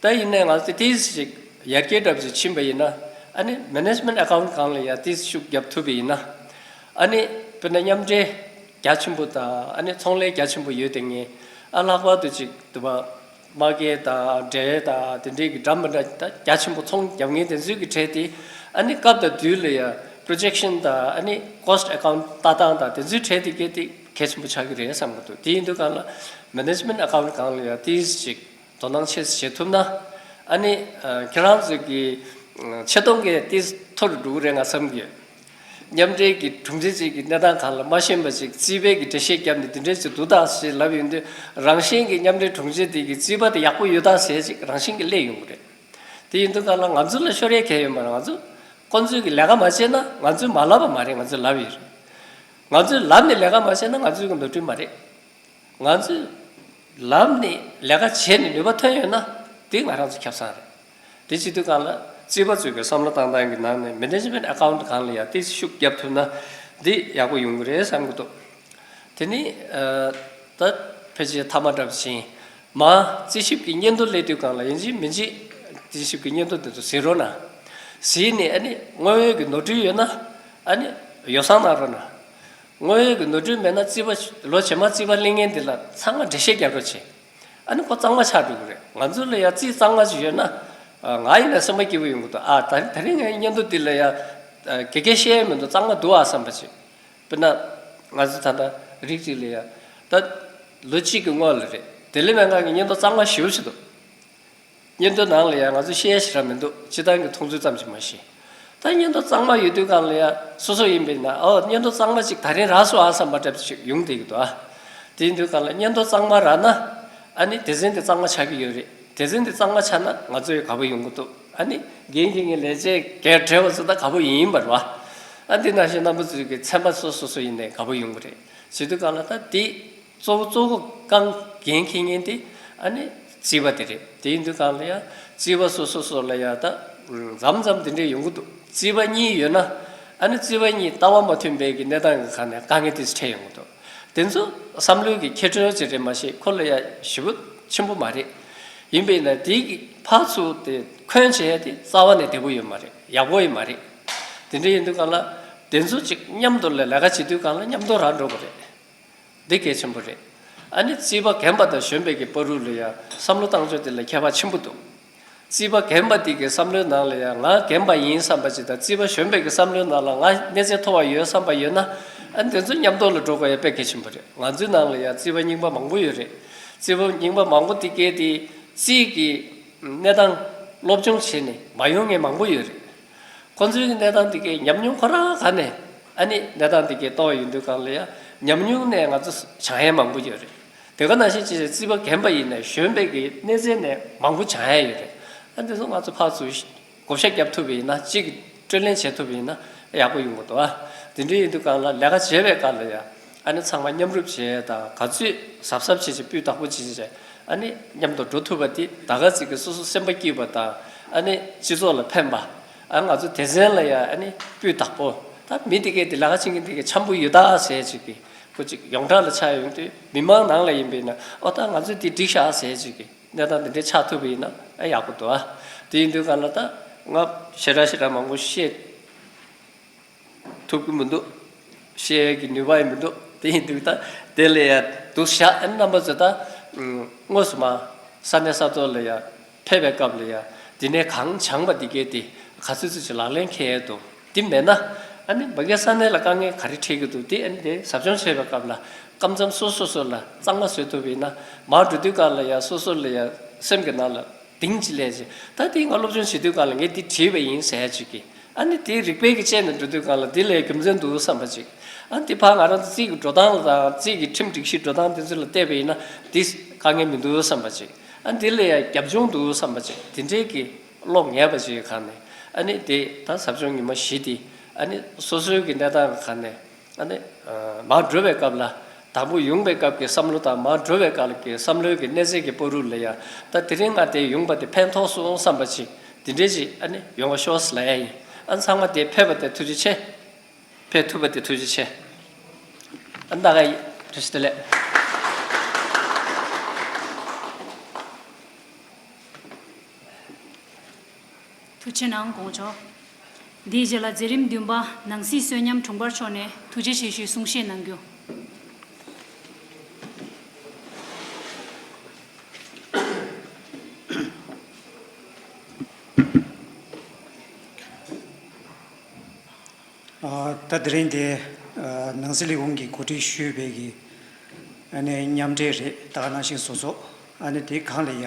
ད་ཡིན་ནའི་ང་ཚོ་དེ་ཅིག་ཡར་རྒྱས་འདྲ་པོ་ཅིག་ཕྱིན་པ་ཡིན་ན་ཨ་ནི་མེ་ནེཇ་མེན་ཊི་ཨ་ཀའུན་ཊི་སྒང་ལ་ཡ་དེ་ཤུགས་རྒྱབ་ཐུབ་པ་ཡིན་ན། ཨ་ནི་དཔེར་ན་མཉམ་འབྲེལ་རྒྱ་ཆེན་པོ་དང་ཨ་ནི་ཚོང་ལས་རྒྱ་ཆེན་པོ་ཡོད་དེ་ངས་ཨ་ལྷག་པར་དུ་ཅིག་དུ་བ། མ་སྐད་དང་འབྲེལ་དང་དེ་འདྲའི་གི་འདྲ་མི་འདྲ་ད་རྒྱ་ཆེན་པོ་ཚོང་རྒྱབ་མཁན་དེ་ཚོའི་གི་གྲས་དེ་ཨ་ནི་སྐབས་དང་དུས་ལ་ཡ་པྲོ་ཇེག་ཤན་དང་ཨ་ནི་ཀོ་སི་ཊི་ཨ་ཀའུན་ཊི་ལྟ་སྟངས་དང་དེ་ཚོའི་གྲས་དེ་གས་དེ་ གལ་ཆེན་པོ་ཆགས་ཀྱི་རེད་བསམ་གྱི་འདུག་དེ་ཡིན་དུས་གང་ལ་Management Account་སྒང་ལ་ཡང་ཏིས་ཅིག་དོ་སྣང་ཆེ་ཙམ་བྱེད་ཐུབ་ན། ཨ་ནི་ཁྱེད་རང་ཚོ་གི་ཆེ་མཐོང་གི་ཏིས་མཐོ་རུ་འགྲོ་གི་རེད་ང་བསམ་གྱི་ཡོད། མཉམ་འབྲེལ་གྱི་དྲུང་ཆེ་ཅིག་གི་གནས་སྟངས་སྒང་ལ་མ་ཤེས་པ་ཅིག་རྩིས་པའི་གི་འགྲེལ་བཤད་བརྒྱབ་ནས་འདི་འདྲས་ཅིག་འདུག་ད་ཞེས་ལབ་ཡོང་དུས། རང་བཞིན་གྱི་མཉམ་འབྲེལ་དྲུང་ཆེ་དེ་གི་རྩིས་པ་དེ་ཡག་པོ་ཡོད་ད་ཟེར་ཅིག་རང་བཞིན་གྱི་སླེབས་ཡོང་གི་རེད། དེ་ཡིན་དུས་གང་ལ་ང་ཚོ་ལ་ཤོར་ཡས་གང་ཡོད་མ་རེད། ང་ཚོ་ཁོང་ཚོས་ཀྱི་ལས་ཀ་མ་བྱས་ན་ང་ཚོས་མ་ལབ་པ་མ་རེད། ང་ཚོས་ལབ་ཡོད་རེད། ང་ཚོས་ལབ་ནས་ལས་ཀ་མ་བྱས་ན་ང་ཚོའི་གི་ནོར་འཁྲུལ་མ་རེད། ང་ཚོས་ལབ་ནས་ལས་ཀ་བྱས་ནས་ནུས་པ་ཐོན་ཡོད་ན་དེ་ང་རང་ཚོ་ཁྱབ་བསང་རེད། དེ་བྱེད་དུས་གང་ལ་རྩིས་པ་ཚོས་ཀྱི་བསམ་བློ་བཏང་སྟངས་ཀྱི་ནང་ནས་Management Account་སྒང་ལ་ཡང་ཏིས་ཤུགས་བརྒྱབ་ཐུབ་ན་འདི་ཡག་པོ་ཡོང་གི་རེད་བསམ་གྱི་འདུག་དེ་ནི་ཨ་ད་ཕལ་ཆེར་མཐའ་མ་འདྲ་པོ་ཕྱིན། མ་རྩིས་ཞིབ་ཀྱི་སྙན་ཐོ་སླེབས་དུས་གང་ལ་ཡིན་གཅིག་མིན་གཅིག་རྩིས་ཞིབ་ཀྱི་སྙན་ཐོ་དེ་ཚོ་གཟིགས་རོགས་གནང་། གཟིགས་ནས་ཨ་ནི་དངོས་ཡོད་ཀྱི་ནོར་འཁྲུལ་ཡོད་ན་ཨ་ནི་ཡོ་བསྲང་གནང་རོགས་གནང་། དངོས་ཡོད་ཀྱི་ནོར་འཁྲུལ་མེད་ན་རྩིས་པ་ལོ་རྗེས་མ་རྩིས་པ་ལེན་མཁན་དེ་ལ་ཚང་མ་འགྲེལ་བཤད་རྒྱག་རོགས་བྱེད། ཨ་ནི་ཁོ་གཙང་མ་ཆགས་འགྲོ་གི་རེད། ང་ཚོ་ལ་ཡང་རྩིས་གཙང་མ་ཅིག་ཡོད་ན་ང་ཡིན་ན་སེམས་པ་སྐྱིད་པོ་ཡོང་གི་འདུག་ཨ་ད་ད་རིང་ངའི་སྙན་ཐོ་འདི་ལ་ཡང་དགེ་རྒན་བཤད་ཡ་མི་འདུག་གཙང་མ་འདུག་ཨ་བསམ་པ་ཅིག་དཔེར་ན། ང་ཚོ་ད་ལྟ་རིགས་གཅིག་ལ་ཡ། ད་ལོ་གཅིག་གི་སྔོན་ལ་རེད། དེ་ལས་སྨན་ཁང་གི་སྙན་ཐོ་གཙང་མ་ཞེ་པོ་ཅིག་འདུག་སྙན་ཐོའི་ནང་ལ་ཡ་ང་ཚོ་བཤད་ཡ་ཞེ་དྲག་མི་འདུག་སྤྱིར་བཏང་གི་མཐོང་ཚུལ་ཙམ་ཞིག་མ་གཞི། ད་སྙན་ཐོ་གཙང་མ་ཡོད་དུས་སྒང་ལ་ཡ་སོ་སོ་ཡིན་པས་ན་ཨོ་སྙན་ཐོ་གཙང་མ་ཅིག་ད་རིང་རག་སོང་ཨ་བསམ་པ་འདྲ་ཅིག་ཡོང་བསྡད་ཀྱི་འདུག་ཨ། དེ་ཡིན་དུས་སྒང་ལ་སྙན་ཐོ་གཙང་མ་རག་ན། ཨ་ནི་སྡེ་ཚན་དེ་གཙང་མ་ཆགས་ཀྱི་ཡོད་རེད། སྡེ་ཚན་དེ་གཙང་མ་ཆགས་ན་ང་ཚོ་ཡ་དགའ་པོ་ཡོང་གི་འདུག་ཨ་ནི་འགན་འཁྱེར་མཁན་ལས་བྱེད་སྒེར་བགྲེས་པ་ཚོ་ད་དགའ་པོ་ཡིན་པ་རེད་བ། ཨ་འདི་ནང་བཞིན་རྣམ་པ་ཚོའི་གི་ཚན་པ་སོ་སོ་སོ་ཡིན་ནའི་དགའ་པོ་ཡོང་གི་རེད། བྱེད་དུས་སྒང་ལ་ད་འདི་གཙོ་བོ་གཙོ་བོ་རྐང་འགན་འཁྱེར་མཁན་དེ་ཨ་ནི་རྩིས་པ་དེ་རེད། དེ་ཡིན་དུས་སྒང་ལ་ཡ་རྩིས་པ་སོ་སོ་སོ་ལ་ཡ་ད་མཚམས་མཚམས་དེ་འདྲས་ཡོང་གི་འདུག་རྩིས་པ་གཉིས་ཡོད་ན་ཨ་ནི་རྩིས་པ་གཉིས་ལྟ་བ་མ་མཐུན་པའི་གི་གནས་སྟངས་གི་ཁ་ནས་དཀའ་ངལ་དེ་འཕྲད་ཡོང་གི་འདུག་དེ་ཚོ་བསམ་བློའི་གི་ཁྱད་ཆོས་ཅིག་རེད་མ་གཞི་ཁོ་ལ་ཡ་ཞེ་པོ་ཆེན་པོ་མ་རེད། ཡིན་པས་ན་དེའི་གི་ཕར་ཚུར་དེ་འཁོན་བྱས་ཏེ་རྩ་བ་ནས་བདེ་པོ་ཡོད་མ་རེད། ཡག་པོ་ཡོད་མ་རེད། དེ་འདྲ་ཡིན་དུས་སྒང་ལ་དེ་ཚོ་ཅིག་མཉམ་དུ་ལ་ལས་ཀ་བྱེད་དུས་སྒང་ལ་མཉམ་དུ་རག་འགྲོ་གི་རེད། འདི་གལ་ཆེན་པོ་རེད། ཨ་ནི་རྩིས་པ་རྒན་པ་དང་གཞོན་པའི་གི་བར་དུ་ལ་ཡ་བསམ་བློ་བཏང་ཕྱོགས་དེ་ལ་ཁྱད་པར་ཆེན་པོ་འདུག་རྩིས་པ་རྒན་པ་དེ་གི་བསམ་བློའི་ནང་ལ་ཡ་ང་རྒན་པ་ཡིན་བསམ་པ་ཅིག་དང་རྩིས་པ་གཞོན་པའི་གི་བསམ་བློའི་ནང་ལ་ང་གནས་ཚད་མཐོ་བ་ཡོད་བསམ་པ་ཡོད་ན། ཨ་ནི་དེ་ཚོ་མཉམ་དུ་ལ་འགྲོ་དགོས་ཡ་དཔེ་གལ་ཆེན་པོ་རེད། ང་ཚོའི་ནང་ལ་ཡ་རྩིས་པ་རྙིང་པ་མང་པོ་ཡོད་རེད། རྩིས་པ་རྙིང་པ་མང་པོ་དེ་གའི་དེ་རྩིས་ཀྱི་གནས་སྟངས་སློབ་སྦྱོང་བྱས་ནས་མ་ཡོང་མཁན་མང་པོ་ཡོད་རེད། ཁོང་ཚོའི་གི་གནས་སྟངས་དེ་གའི་ཉམས་མྱོང་ཁོ་རང་ག་ནས་ཨ་ནི་གནས་སྟངས་དེ་གའི་གཏོང་བ་ཡོང་དུས་སྒང་ལ་ཡ་ཉམས་མྱོང་ནས་ང་ཚོ་སྦྱང་ཡ་མང་པོ་ཡོད་རེད། དེ་ག་ནང་བཞིན་ཅིག་རྩིས་པ་རྒན་པ་ཡིན་ནའི་གཞོན་པའི་གི་གནས་ཚད་ནས་མང་པོ་སྦྱང་ཡ་ཡོད་རེད། ཨ་འདི་ཚོ་ང་ཚོ་ཕར་ཚུར་བགོ་བཤའ་བརྒྱབ་ཐུབ་པ་ཡིན་ན་གཅིག་གི་སྤྲོད་ལེན་བྱེད་ཐུབ་པ་ཡིན་ན་ཡག་པོ་ཡོང་གི་འདུག་ཨ། དེ་འདྲ་ཡིན་དུས་སྒང་ལ་ལས་ཀ་བྱེད་པའི་སྐབས་ལ་ཡ་ཨ་ནི་ཚང་མ་མཉམ་རུབ་བྱེད་ཡ་དང་ག་ཚོད་གཟབ་གཟབ་བྱེད་བྱེད་སྤུས་དག་པོ་བྱེད་བྱེད་ཨ་ནི་མཉམ་དུ་འགྲོ་ཐུབ་པ་དེ་ད་ག་ཚོད་ཀྱི་སོ་སོ་སེམས་པ་སྐྱིད་པ་དང་ཨ་ནི་སྤྱི་ཚོགས་ལ་ཕན་པ། ཨ་ང་ཚོ་སྡེ་ཚན་ལ་ཡ་ཨ་ནི་སྤུས་དག་པོ་ད་མི་དེ་གས་དེ་ལས་ཀ་བྱེད་མཁན་དེ་གས་འཆམ་པོ་ཡོད་ད་ཟེར་ཅིག་གི་ཁོ་ཅིག་ཡོངས་གྲགས་ལ་ཆགས་ཡོང་དུས་མི་མང་ནང་ལ་ཡིན་པས་ན་ཨོ་ད་ང་ཚོ་འདི་འགྲིག་ཤག་ཟེར་ཅིག་གི་གནས་སྟངས་འདི་འདྲའི་ཆགས་ཐུབ་པ་ཡིན་ན་ཨ་ཡག་པོ་འདུག་ཨ། དེ་ཡིན་དུས་གང་ལ་ད་ང་ཞེ་དྲག་ཞེ་དྲག་མང་པོ་བཤད་ཐུབ་ཀྱི་མི་འདུག་བཤད་ཀྱི་ནུས་པ་ཡང་མི་འདུག་དེ་ཡིན་དུས་ད་དེ་ལ་ཡ་འདུག་བཞག་ཨ་ནི་རྣམ་པ་ཚོ་ད་དངོས་སུ་མ་ས་གནས་ས་ཐོག་ལ་ཡ་ཕེབས་པའི་སྐབས་ལ་ཡ་འདི་ནས་གང་སྦྱངས་པ་འདི་གས་དེ་ག་ཚོད་ཚོད་ཅིག་ལག་ལེན་འཁེལ་ཡས་འདུག་དེ་མེད་ན་ཨ་ནི་མ་གིའི་ས་གནས་ལ་དཀའ་ངལ་ག་རེ་འཕྲད་ཀྱི་འདུག་དེ་ཨ་ནི་དེ་ཟབ་སྦྱོང་བྱེད་པའི་སྐབས་ལ་སྐབས་མཚམས་སོ་སོ་སོ་ལ་གཙང་མ་བཟོ་ཐུབ་པ་ཡིན་ན་མར་འགྲོ་དུས་སྐབས་ལ་ཡ་སོ་སོ་ལ་ཡ་སེམས་ཀྱི་ནང་ལ་གཏིང་ཅིག་སླེབས་ཅིག་ད་དེ་ང་སློབ་སྦྱོང་བྱེད་དུས་སྐབས་ལ་ངས་འདི་བྲིས་པ་ཡིན་ཟེར་ཡ་ཅིག་གི་ཨ་ནི་དེ་རིག་པའི་གི་དཔྱད་ནས་འགྲོ་དུས་སྒང་ལ་དེ་ལས་རྒྱུ་མཚན་འདུག་བསམ་པ་ཅིག་ཨ་ནི་དེ་ཕར་ང་རང་ཚོ་རྩིས་ཀྱི་འགྲོ་སྟངས་ལ་དང་རྩིས་ཀྱི་ཁྲིམས་སྒྲིག་གཞི་འགྲོ་སྟངས་དེ་ཚོ་ལ་བལྟས་པ་ཡིན་ན་དེ་དཀའ་ངལ་མི་འདུག་བསམ་པ་ཅིག་ཨ་ནི་དེ་ལས་ཡང་རྒྱབ་ལྗོངས་འདུག་བསམ་པ་ཅིག་དེ་འདྲའི་གི་བློ་ངེས་པ་ཅིག་གི་སྒང་ནས་ཨ་ནི་དེ་ད་ཟབ་སྦྱོང་ཉི་མ་བཞི་དེ་ཨ་ནི་སོ་སོའི་གི་གནས་སྟངས་གི་སྒང་ནས་ཨ་ནི་མར་འགྲོ་བའི་སྐབས་ལ་དང་པོ་ཡོང་བའི་སྐབས་ཀྱི་བསམ་བློ་དང་མར་འགྲོ་བའི་སྐབས་ཀྱི་བསམ་བློའི་གི་གནས་ཚད་ཀྱི་བར་དུ་ལ་ཡང་ད་དེ་རིང་ང་དེ་ཡོང་པ་དེ་ཕན་ཐོགས་སོང་བསམ་པ་ཅིག་དེ་འདྲའི་ཅིག་ཨ་ནི་ཡོང་བ་ཤོག་ཟེར་ལབ་ཡ་ཡིན། ཨ་ཚང་མ་དེ་ཕེབས་པ་དེ་ཐུགས་རྗེ་ཆེ། ཕེབས་ཐུབ་པ་དེ་ཐུགས་རྗེ་ཆེ། ཨ་ད་ག་ཡི་བཀྲ་ཤིས་བདེ་ལེགས། ཐུགས་རྗེ་གནང་དགོངས་ཆོག་འདིའི་རྗེས་ལ་མཛད་རིམ་བདུན་པ་ནང་སྲིད་གསོན་ཉམས་དྲུང་འཕར་མཆོག་ནས་ཐུགས་རྗེ་ཆེ་ཞུའི་གསུང་བཤད་གནང་རྒྱུ། ཨ་ད་དེ་རིང་དེ་ཨ་ནང་སྲིད་ལས་ཁུངས་ཀྱིས་གོ་སྒྲིག་ཞུས་པའི་གི་ ཨ་ནི་མཉམ་འབྲེལ་རེད། ད་ག་ནང་བཞིན་བཟོ་ཚོགས། ཨ་ནི་དེའི་སྒང་ལ་ཡ་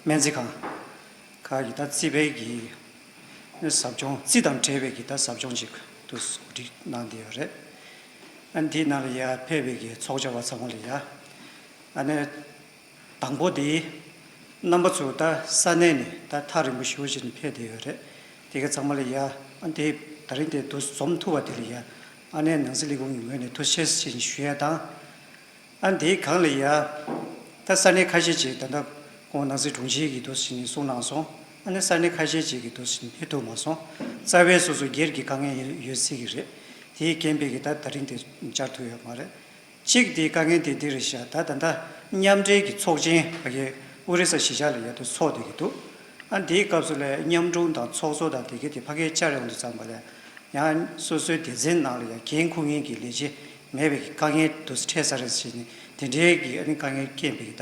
སྨན་རྩིས་ཁང་ཁག་གི་ད་རྩིས་པའི་གི་ཟབ་སྦྱོང་། རྩིས་དང་འབྲེལ་བའི་གི་ད་ཟབ་སྦྱོང་ཅིག་ཏུ་གོ་སྒྲིག་གནང་བསྡད་ཡོད་རེད། ཨ་ནི་དེའི་ནང་ལ་ཡ་ཕེབས་པའི་གི་ཚོགས་བཅར་བ་ཚང་མ་ལ་ཡ། ཨ་ནི་དང་པོ་དེ་རྣམ་པ་ཚོ་ད་ས་གནས་ནས་ད་ཐག་རིང་པོ་ཞེ་པོ་ཅིག་ནས་ཕེབས་བསྡད་ཡོད་རེད། དེ་ག་ཚང་མ་ལ་ཡ། ཨ་ནི་དེ་ད་རིང་དེ་དུ་འཛོམས་ཐུབ་པ་དེ་ལ་ཡ། ཨ་ནི་ནང་སྲིད་ལས་ཁུངས་ཀྱི་ངོས་ནས་ཐུགས་རྗེ་ཆེ་ཞུ་ཡ་དང་། ཨ་ནི་དེའི་སྒང་ལ་ཡ། ད་ས་གནས་ཁ་ཤས་ཅིག་ད་ལྟ་ཁོང་ནང་སྲིད་དྲུང་ཆེ་གིས་འདུག་སེ་གསུངས་གནང་སོང་། ཨ་ནི་ས་གནས་ཁ་ཤས་ཅིག་གིས་འདུག་སེ་ཕེབས་ཐུབ་མ་སོང་། རྩ་བའི་སོ་སོ་སྒེར་གྱི་དཀའ་ངལ་ཡོད་སྲིད་ཀྱི་རེད། དེའི་རྐྱེན་པས་ཀྱི་ད་ད་རིང་དེ་བཅར་ཐུབ་ཡོད་མ་རེད། གཅིག་དེའི་དཀའ་ངལ་དེ་འདི་རེད་ཤག་ད་ད་ལྟ་མཉམ་འབྲེལ་གྱི་ཚོགས་ཆེན་ཕ་གི་ཨོ་རི་ས་གཞིས་ཆགས་ལ་ཡ་དུ་ཚོགས་བསྡད་ཀྱི་འདུག་ཨ་ནི་དེའི་སྐབས་སུ་ལ་མཉམ་དྲུང་དང་ཚོགས་གཙོ་དང་དེ་ག་དེ་ཕ་གིར་བཅར་ཡོང་དུས་ཙམ་པ་ལ། ཡང་སོ་སོའི་སྡེ་ཚན་ནང་ལ་ཡང་འགན་འཁུར་མཁན་གྱི་ལས་བྱེད་མེད་པའི་དཀའ་ངལ་དུ་འཕྲད་ས་རེད་ཟེར་ནས། དེ་འདྲའི་གི་ཨ་ནི་དཀའ་ངལ་རྐྱེན་པས་ད་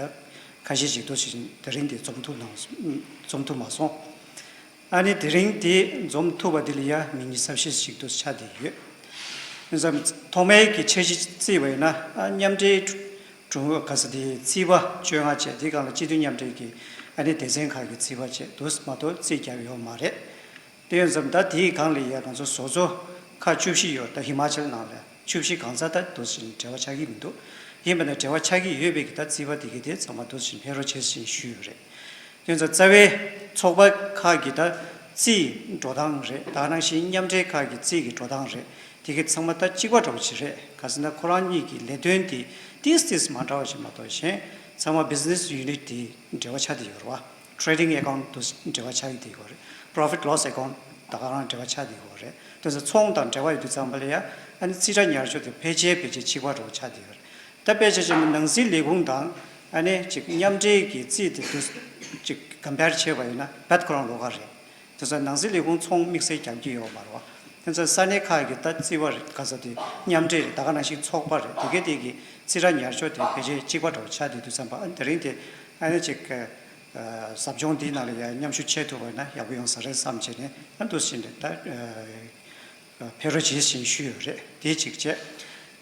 ཁ་ཤས་ཤིག་ཏུ་ཞིག་དེ་རིང་དེ་འཛོམས་ཐུབ་ནང་འཛོམས་ཐུབ་མ་སོང་། ཨ་ནི་དེ་རིང་དེ་འཛོམས་ཐུབ་པ་དེ་ལ་ཡ་མི་ཉི་ཤུ་རྩ་བཞི་ཞིག་ཏུ་ཆགས་བསྡད་ཡོད། ཡིན་ཙང་ཐོག་མའི་གི་འཆར་གཞི་བརྩིས་པ་ཡིན་ན། ཨ་མཉམ་འབྲེལ་དྲུང་ག་ས་དེ་རྩིས་པ་བཅོ་ལྔ་བཅས། དེ་སྒང་ལ་སྤྱི་འཐུས་མཉམ་འབྲེལ་གྱི་ཨ་ནི་སྡེ་ཚན་ཁག་གི་རྩིས་པ་བཅས་དུ་མ་གཏོགས་རྩིས་བརྒྱབ་ཡོད་མ་རེད། དེ་ཡིན་ཙང་ད་དེའི་སྒང་ལ་ཡ་ང་ཚོ་བཟོ་ཚོགས་ཁག་བཅུ་བཞི་ཡོད། ད་ཧི་མ་ཅལ་ནང་ལ་བཅུ་བཞི་གང་ས་ད་དུ་ཞིག་འབྲེལ་བ་ཆགས་ཀྱི་མི་འདུག་ཡིན་པ་ན་འབྲེལ་བ་ཆགས་ཀྱི་ཡོད་པའི་གི་ད་རྩིས་པ་དེ་གི་དེ་ཚང་མ་དུ་ཞིག་ཕེབས་རོགས་བྱེད་ཞེས་ཞུས་ཡོད་རེད། དེ་ཚོ་རྩ་བའི་ཚོགས་པ་ཁག་གི་ད་རྩིས་འགྲོ་སྟངས་རེད། ད་ནང་བཞིན་མཉམ་འབྲེལ་ཁག་གི་རྩིས་ཀྱི་འགྲོ་སྟངས་རེད། དེ་གི་ཚང་མ་ད་གཅིག་པ་འདྲ་བོ་ཞིག་རེད། ག་ཟེར་ན་ཁོ་རང་གཉིས་ཀྱི་ལས་དོན་དེ་ཏིས་ཏིས་མ་འདྲ་བ་ཞིག་མ་གཏོགས་གཞན་ཚང་མ་བི་ཛི་ནེ་སི་ཡུ་ནིཊ་དེ་འབྲེལ་བ་ཆགས་བསྡད་ཡོད་རེད་བ། ཊེ་ཌིང་ཨེ་ཀའུན་ཊི་དང་འབྲེལ་བ་ཆགས་ཀྱི་བསྡད་ཡོད་རེད། པོ་རོ་ཕིཊ་ལོ་སི་ཨེ་ཀའུན་ཊི་ད་ག་རང་འབྲེལ་བ་ཆགས་བསྡད་ཡོད་རེད། དེ་ཚོ་ཚོང་དང་འབྲེལ་བ་ཡོད་དུས་ཙམ་པ་ལ་ཡ། ཨ་ནི་རྩིས་ཁྲ་ཉར་ཕྱོགས་དེ་ཕལ་ཆེར་ཕལ་ཆེར་གཅིག་པ་འདྲ་བོ་ཆགས་བསྡད་ཡོད་རེད། ད་དཔེ་ཆ་བཞག་ན་ནང་སྲིད་ལས་ཁུངས་དང་ཨ་ནི་ཅིག་མཉམ་འབྲེལ་གྱི་རྩིས་དེ་དུ་ཅིག་ཀམ་པེར་བྱས་པ་ཡིན་ན་རྦད་ཁོ་རང་ལོགས་ཀ་རེད། དེ་ཚོ་ནང་སྲིད་ལས་ཁུངས་ཚོང་དམིགས་བསལ་རྒྱག་གི་ཡོད་མ་རེད་བ། དེ་ཚོ་ས་གནས་ཁག་གི་ད་རྩིས་པ་རེད། ག་ས་དེ་མཉམ་འབྲེལ་རེད། ད་ག་ནང་བཞིན་ཚོགས་པ་རེད། དེ་གའི་དེ་གི་རྩིས་ཁྲ་ཉར་ཕྱོགས་དེ་ཕལ་ཆེར་གཅིག་པ་འདྲ་བོ་ཆགས་བསྡད་དུས་ཙམ་པ། ཨ་ནི་དེ་རིང་དེ་ཨ་ནི་ཅིག་ཨ་ཟབ་སྦྱོང་འདིའི་ནང་ལ་ཡང་མཉམ་ཞུགས་བྱེད་ཐུབ་པ་ཡིན་ན་ཡག་པོ་ཡོང་ས་རེད་བསམ་བྱས་ནས། ཨ་འདུག་སེ་བྱས་ནས་ད་ཨ་ཕེབས་རོགས་བྱེད་ཞེས་ཞུས་ཡོད་རེད། དེ་གཅིག་བྱས།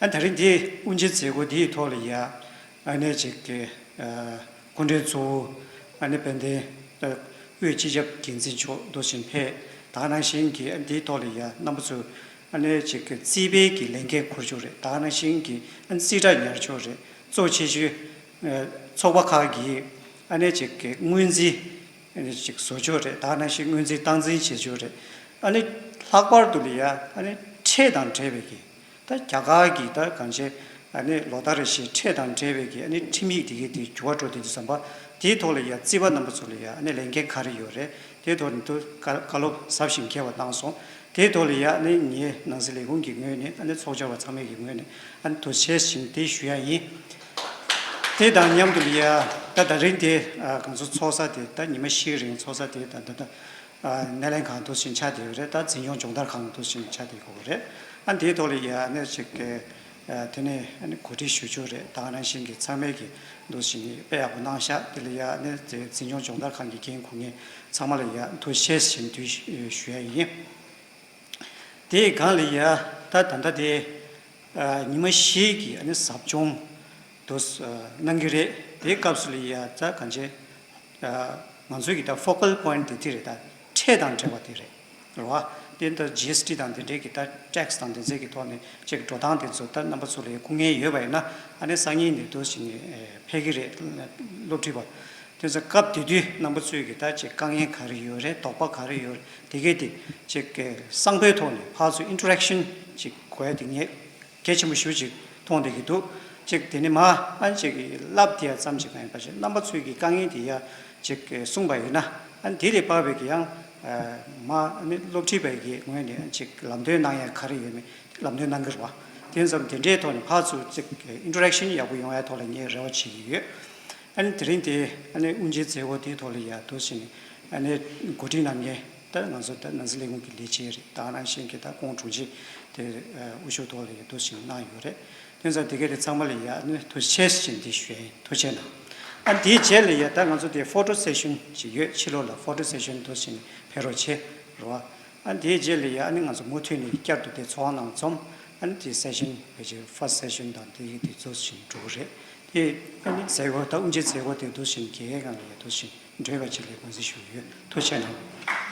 ཨ་དེ་རིང་འདི་དབུ་འབྱེད་མཛད་སྒོ་འདིའི་ཐོག་ལ་ཡ། ཨ་ནི་ཅིག་གི་ཨ་སྐུ་མགྲོན་གཙོ་བོ་ཨ་ནི་དཔལ་ལྡན་ད་དབུས་སྤྱི་ཁྱབ་འགན་འཛིན་མཆོག་འདུག་སེ་ཕེབས། ད་ག་ནང་བཞིན་གྱི་ཨ་འདིའི་ཐོག་ལ་ཡ་རྣམ་པ་ཚོས་ཨ་ནི་ཅིག་གི་རྩིས་པའི་གི་ལས་འགན་འཁུར་ཕྱོགས་རེད། ད་ག་ནང་བཞིན་གྱི་ཨ་ནི་རྩིས་ཁྲ་ཉར་ཕྱོགས་རེད། གཙོ་ཆེ་ཤོས་ཨ་ཚོགས་པ་ཁག་གི་ཨ་ནི་ཅིག་གི་སྔོན་རྩིས། ཨ་ནི་ཅིག་བཟོ་ཕྱོགས་རེད། ད་ནང་བཞིན་སྔོན་རྩིས་སྟངས་འཛིན་བྱེད་ཕྱོགས་རེད། ཨ་ནི་ལྷག་པར་དུ་ལ་ཡ་ཨ་ནི་ཁྲལ་དང་འབྲེལ་བའི་གི་ད་རྒྱ་གར་གྱི་ད་གང་ཅི་ཨ་ནི་ལོ་ལྟར་རེ་བཞིན་ཁྲལ་དང་འབྲེལ་བའི་གི་ཨ་ནི་ཁྲིམས་ཡིག་དེ་གའི་དེ་འགྱུར་བ་འགྲོ་བསྡད་དུས་ཙམ་པ། དེའི་ཐོག་ལ་ཡ་རྩིས་པ་རྣམ་པ་ཚོ་ལ་ཡ་ཨ་ནི་ལས་འགན་ག་རེ་ཡོད་རེད། དེའི་ཐོག་ནས་དུ་བཀའ་བཀའ་སློབ་ཟབ་ཞིང་རྒྱས་པ་གནང་སོང་། དེའི་ཐོག་ལ་ཡ་ཨ་ནི་ངའི་ནང་སྲིད་ལས་ཁུངས་ཀྱི་ངོས་ནས་ཨ་ནི་ཚོགས་བཅར་བ་ཚང་མའི་གི་ངོས་ནས་ཨ་ནི་ཐུགས་རྗེ་ཆེ་ཞེས་དེ་ཞུ་ཡ་ཡིན། དེ་དང་མཉམ་དུ་ལ་ཡ་ད་ད་རིང་དེ་ཨ་ང་ཚོ་ཚོགས་ས་དེ་ད་ཉི་མ་བཞིའི་རིང་ཚོགས་ས་དེ་ད་ད་ད་ཨ་སྣེ་ལེན་ཁང་འདུག་སེ་ཆགས་བསྡད་ཡོད་རེད། ད་འཛིན་སྐྱོང་སྦྱོང་བརྡར་ཁང་འདུག་སེ་ཆགས་བསྡད་ཡོད་རེད། ཨ་དེའི་ཐོག་ལ་ཡ་ཨ་ནི་ཅིག་གི་ཨ་དེ་ནས་ཨ་ནི་གོ་སྒྲིག་ཞུ་རྒྱུ་རེད། ད་ག་ནང་བཞིན་གྱི་ཚང་མས་ཀྱི་འདུག་སེ་དཔེ་ཡག་པོ་གནང་ཤག་དེ་ལ་ཡ་ཨ་ནི་དེ་འཛིན་སྐྱོང་སྦྱོང་བརྡར་ཁང་གི་འགན་འཁུར་མཁན་ཚང་མ་ལ་ཡ་ཐུགས་རྗེ་ཆེ་ཞེས་དེ་ཞུ་ཡ་ཡིན། དེའི་སྒང་ལ་ཡ་ད་ད་ལྟ་དེ་ཨ་ཉི་མ་བཞིའི་གི་ཨ་ནི་ཟབ་སྦྱོང་དུ་ཨ་གནང་གི་རེད། དེའི་སྐབས་སུ་ལ་ཡ་ད་གང་ཅི་ཨ་ང་ཚོའི་གི་ད་ཕོ་ཀལ་པོ་ཡིན་ཊི་དེ་དེ་རེད། ད་ཁྲལ་དང་འབྲེལ་བ་དེ་རེད། རེད་བ། དེ་ད་ཇི་ཨེས་ཊི་དང་དེ་འདྲའི་གི་ད་ཊེག་སི་དང་དེ་ཚོའི་གི་ཐོག་ནས་ཅིག་འགྲོ་སྟངས་དེ་ཚོ་ད་རྣམ་པ་ཚོ་ལ་ཡ་སྐུ་ངལ་ཡོད་པ་ཡིན་ན། ཨ་ནི་སང་ཉིན་ནས་འདུག་སེ་ཕེབས་ཀྱི་རེད། སློབ་ཁྲིད་པ། དེ་ཚོ་སྐབས་དེ་དུས་རྣམ་པ་ཚོའི་གི་ད་ཅིག་དཀའ་ངལ་ག་རེ་ཡོད་རེད། དོགས་པ་ག་རེ་ཡོད་རེད། དེ་གས་དེ་ཅིག་གི་གསང་པོའི་ཐོག་ནས་ཕར་ཚུར་ཨིན་ཊར་རེག་ཤན་ཅིག་དགོས་ཡ་དེ་ངས་གལ་ཆེན་པོ་ཞེ་པོ་ཅིག་མཐོང་བསྡད་ཀྱི་འདུག་ཅིག་དེ་ནི་མ་ཨ་ཅིག་གི་ལབ་དེ་ཡ་ཙམ་ཅིག་མ་ཡིན་པ་ཅིག་རྣམ་པ་ཚོའི་གི་དཀའ་ངལ་དེ་ཡ་ཅིག་གི་གསུངས་པ་ཡིན་ན། ཨ་དེ་ལས་ཕར་བའི་གི་ཡང་ཨ་མ་ཨ་ནི་སློབ་ཁྲིད་པའི་གི་ངོས་ནས་ཅིག་ལམ་སྟོན་གནང་ཡ་ག་རེ་ཡོད་མེད་ལམ་སྟོན་གནང་གི་རེད་བ། དེ་ཙམ་དེ་འདྲའི་ཐོག་ནས་ཕར་ཚུར་ཅིག་ཨིན་ཊར་རེག་ཤན་ཡག་པོ་ཡོང་ཡ་ཐོག་ལ་ངས་རེ་བ་བྱེད་ཀྱི་ཡོད། ཨ་ནི་དེ་རིང་དེ་ཨ་ནི་དབུ་འབྱེད་མཛད་སྒོ་དེའི་ཐོག་ལ་ཡ་འདུག་སེ་ཨ་ནི་གོ་སྒྲིག་གནང་མཁན་ད་ང་ཚོ་ད་ནང་སྲིད་ལས་ཁུངས་ཀྱི་ལས་བྱེད་རེད། ད་ག་ནང་བཞིན་གྱི་ད་ཁོང་དྲུང་ཆེ་དེ་ཨ་དབུ་བཞུགས་ཐོག་ལ་ཡ་འདུག་སེ་གནང་ཡོད་རེད། དེ་ཙམ་དེ་ག་དེ་ཚང་མ་ལ་ཡ་ཨ་ནི་ཐུགས་རྗེ་ཆེ་ཞེས་འདི་ཞུ་ཡ་ཡིན། ཐུགས་རྗེ་གནང་། ཨ་དེའི་རྗེས་ལ་ཡ་ད་ང་ཚོ་དེ་ཕོ་ཊོ་སེ་ཤན་ཞིག་ཡོད། ཕྱི་ལོགས་ལ་ཕོ་ཊོ་སེ་ཤན་འདུག་སེ་ཕེབས་རོགས་བྱེད་རོགས། ཨ་དེའི་རྗེས་ལ་ཡ་ཨ་ནི་ང་ཚོ་མུ་མཐུད་ནས་བསྐྱར་དུ་དེ་ཚོགས་ཁང་ནང་འཛོམས། ཨ་ནི་དེ་སེ་ཤན་ཕལ་ཆེར་ཕར་སི་སེ་ཤན་དང་དེ་གི་དེ་ཚོ་ཞིག་འགྲོ་གི་རེད། དེ་ཨ་ནི་མཛད་སྒོ་ད་དབུ་འབྱེད་མཛད་སྒོ་དེ་འདུག་བཞིན་རྒྱལ་ཁའི་སྒང་ལ་ཡ་འདུག་བཞིན་འགྲོ་བ་ཅིག་ལ་དགོངས་ཚུལ་ཞུ་གི་ཡོད། ཐུགས་རྗེ་གནང་།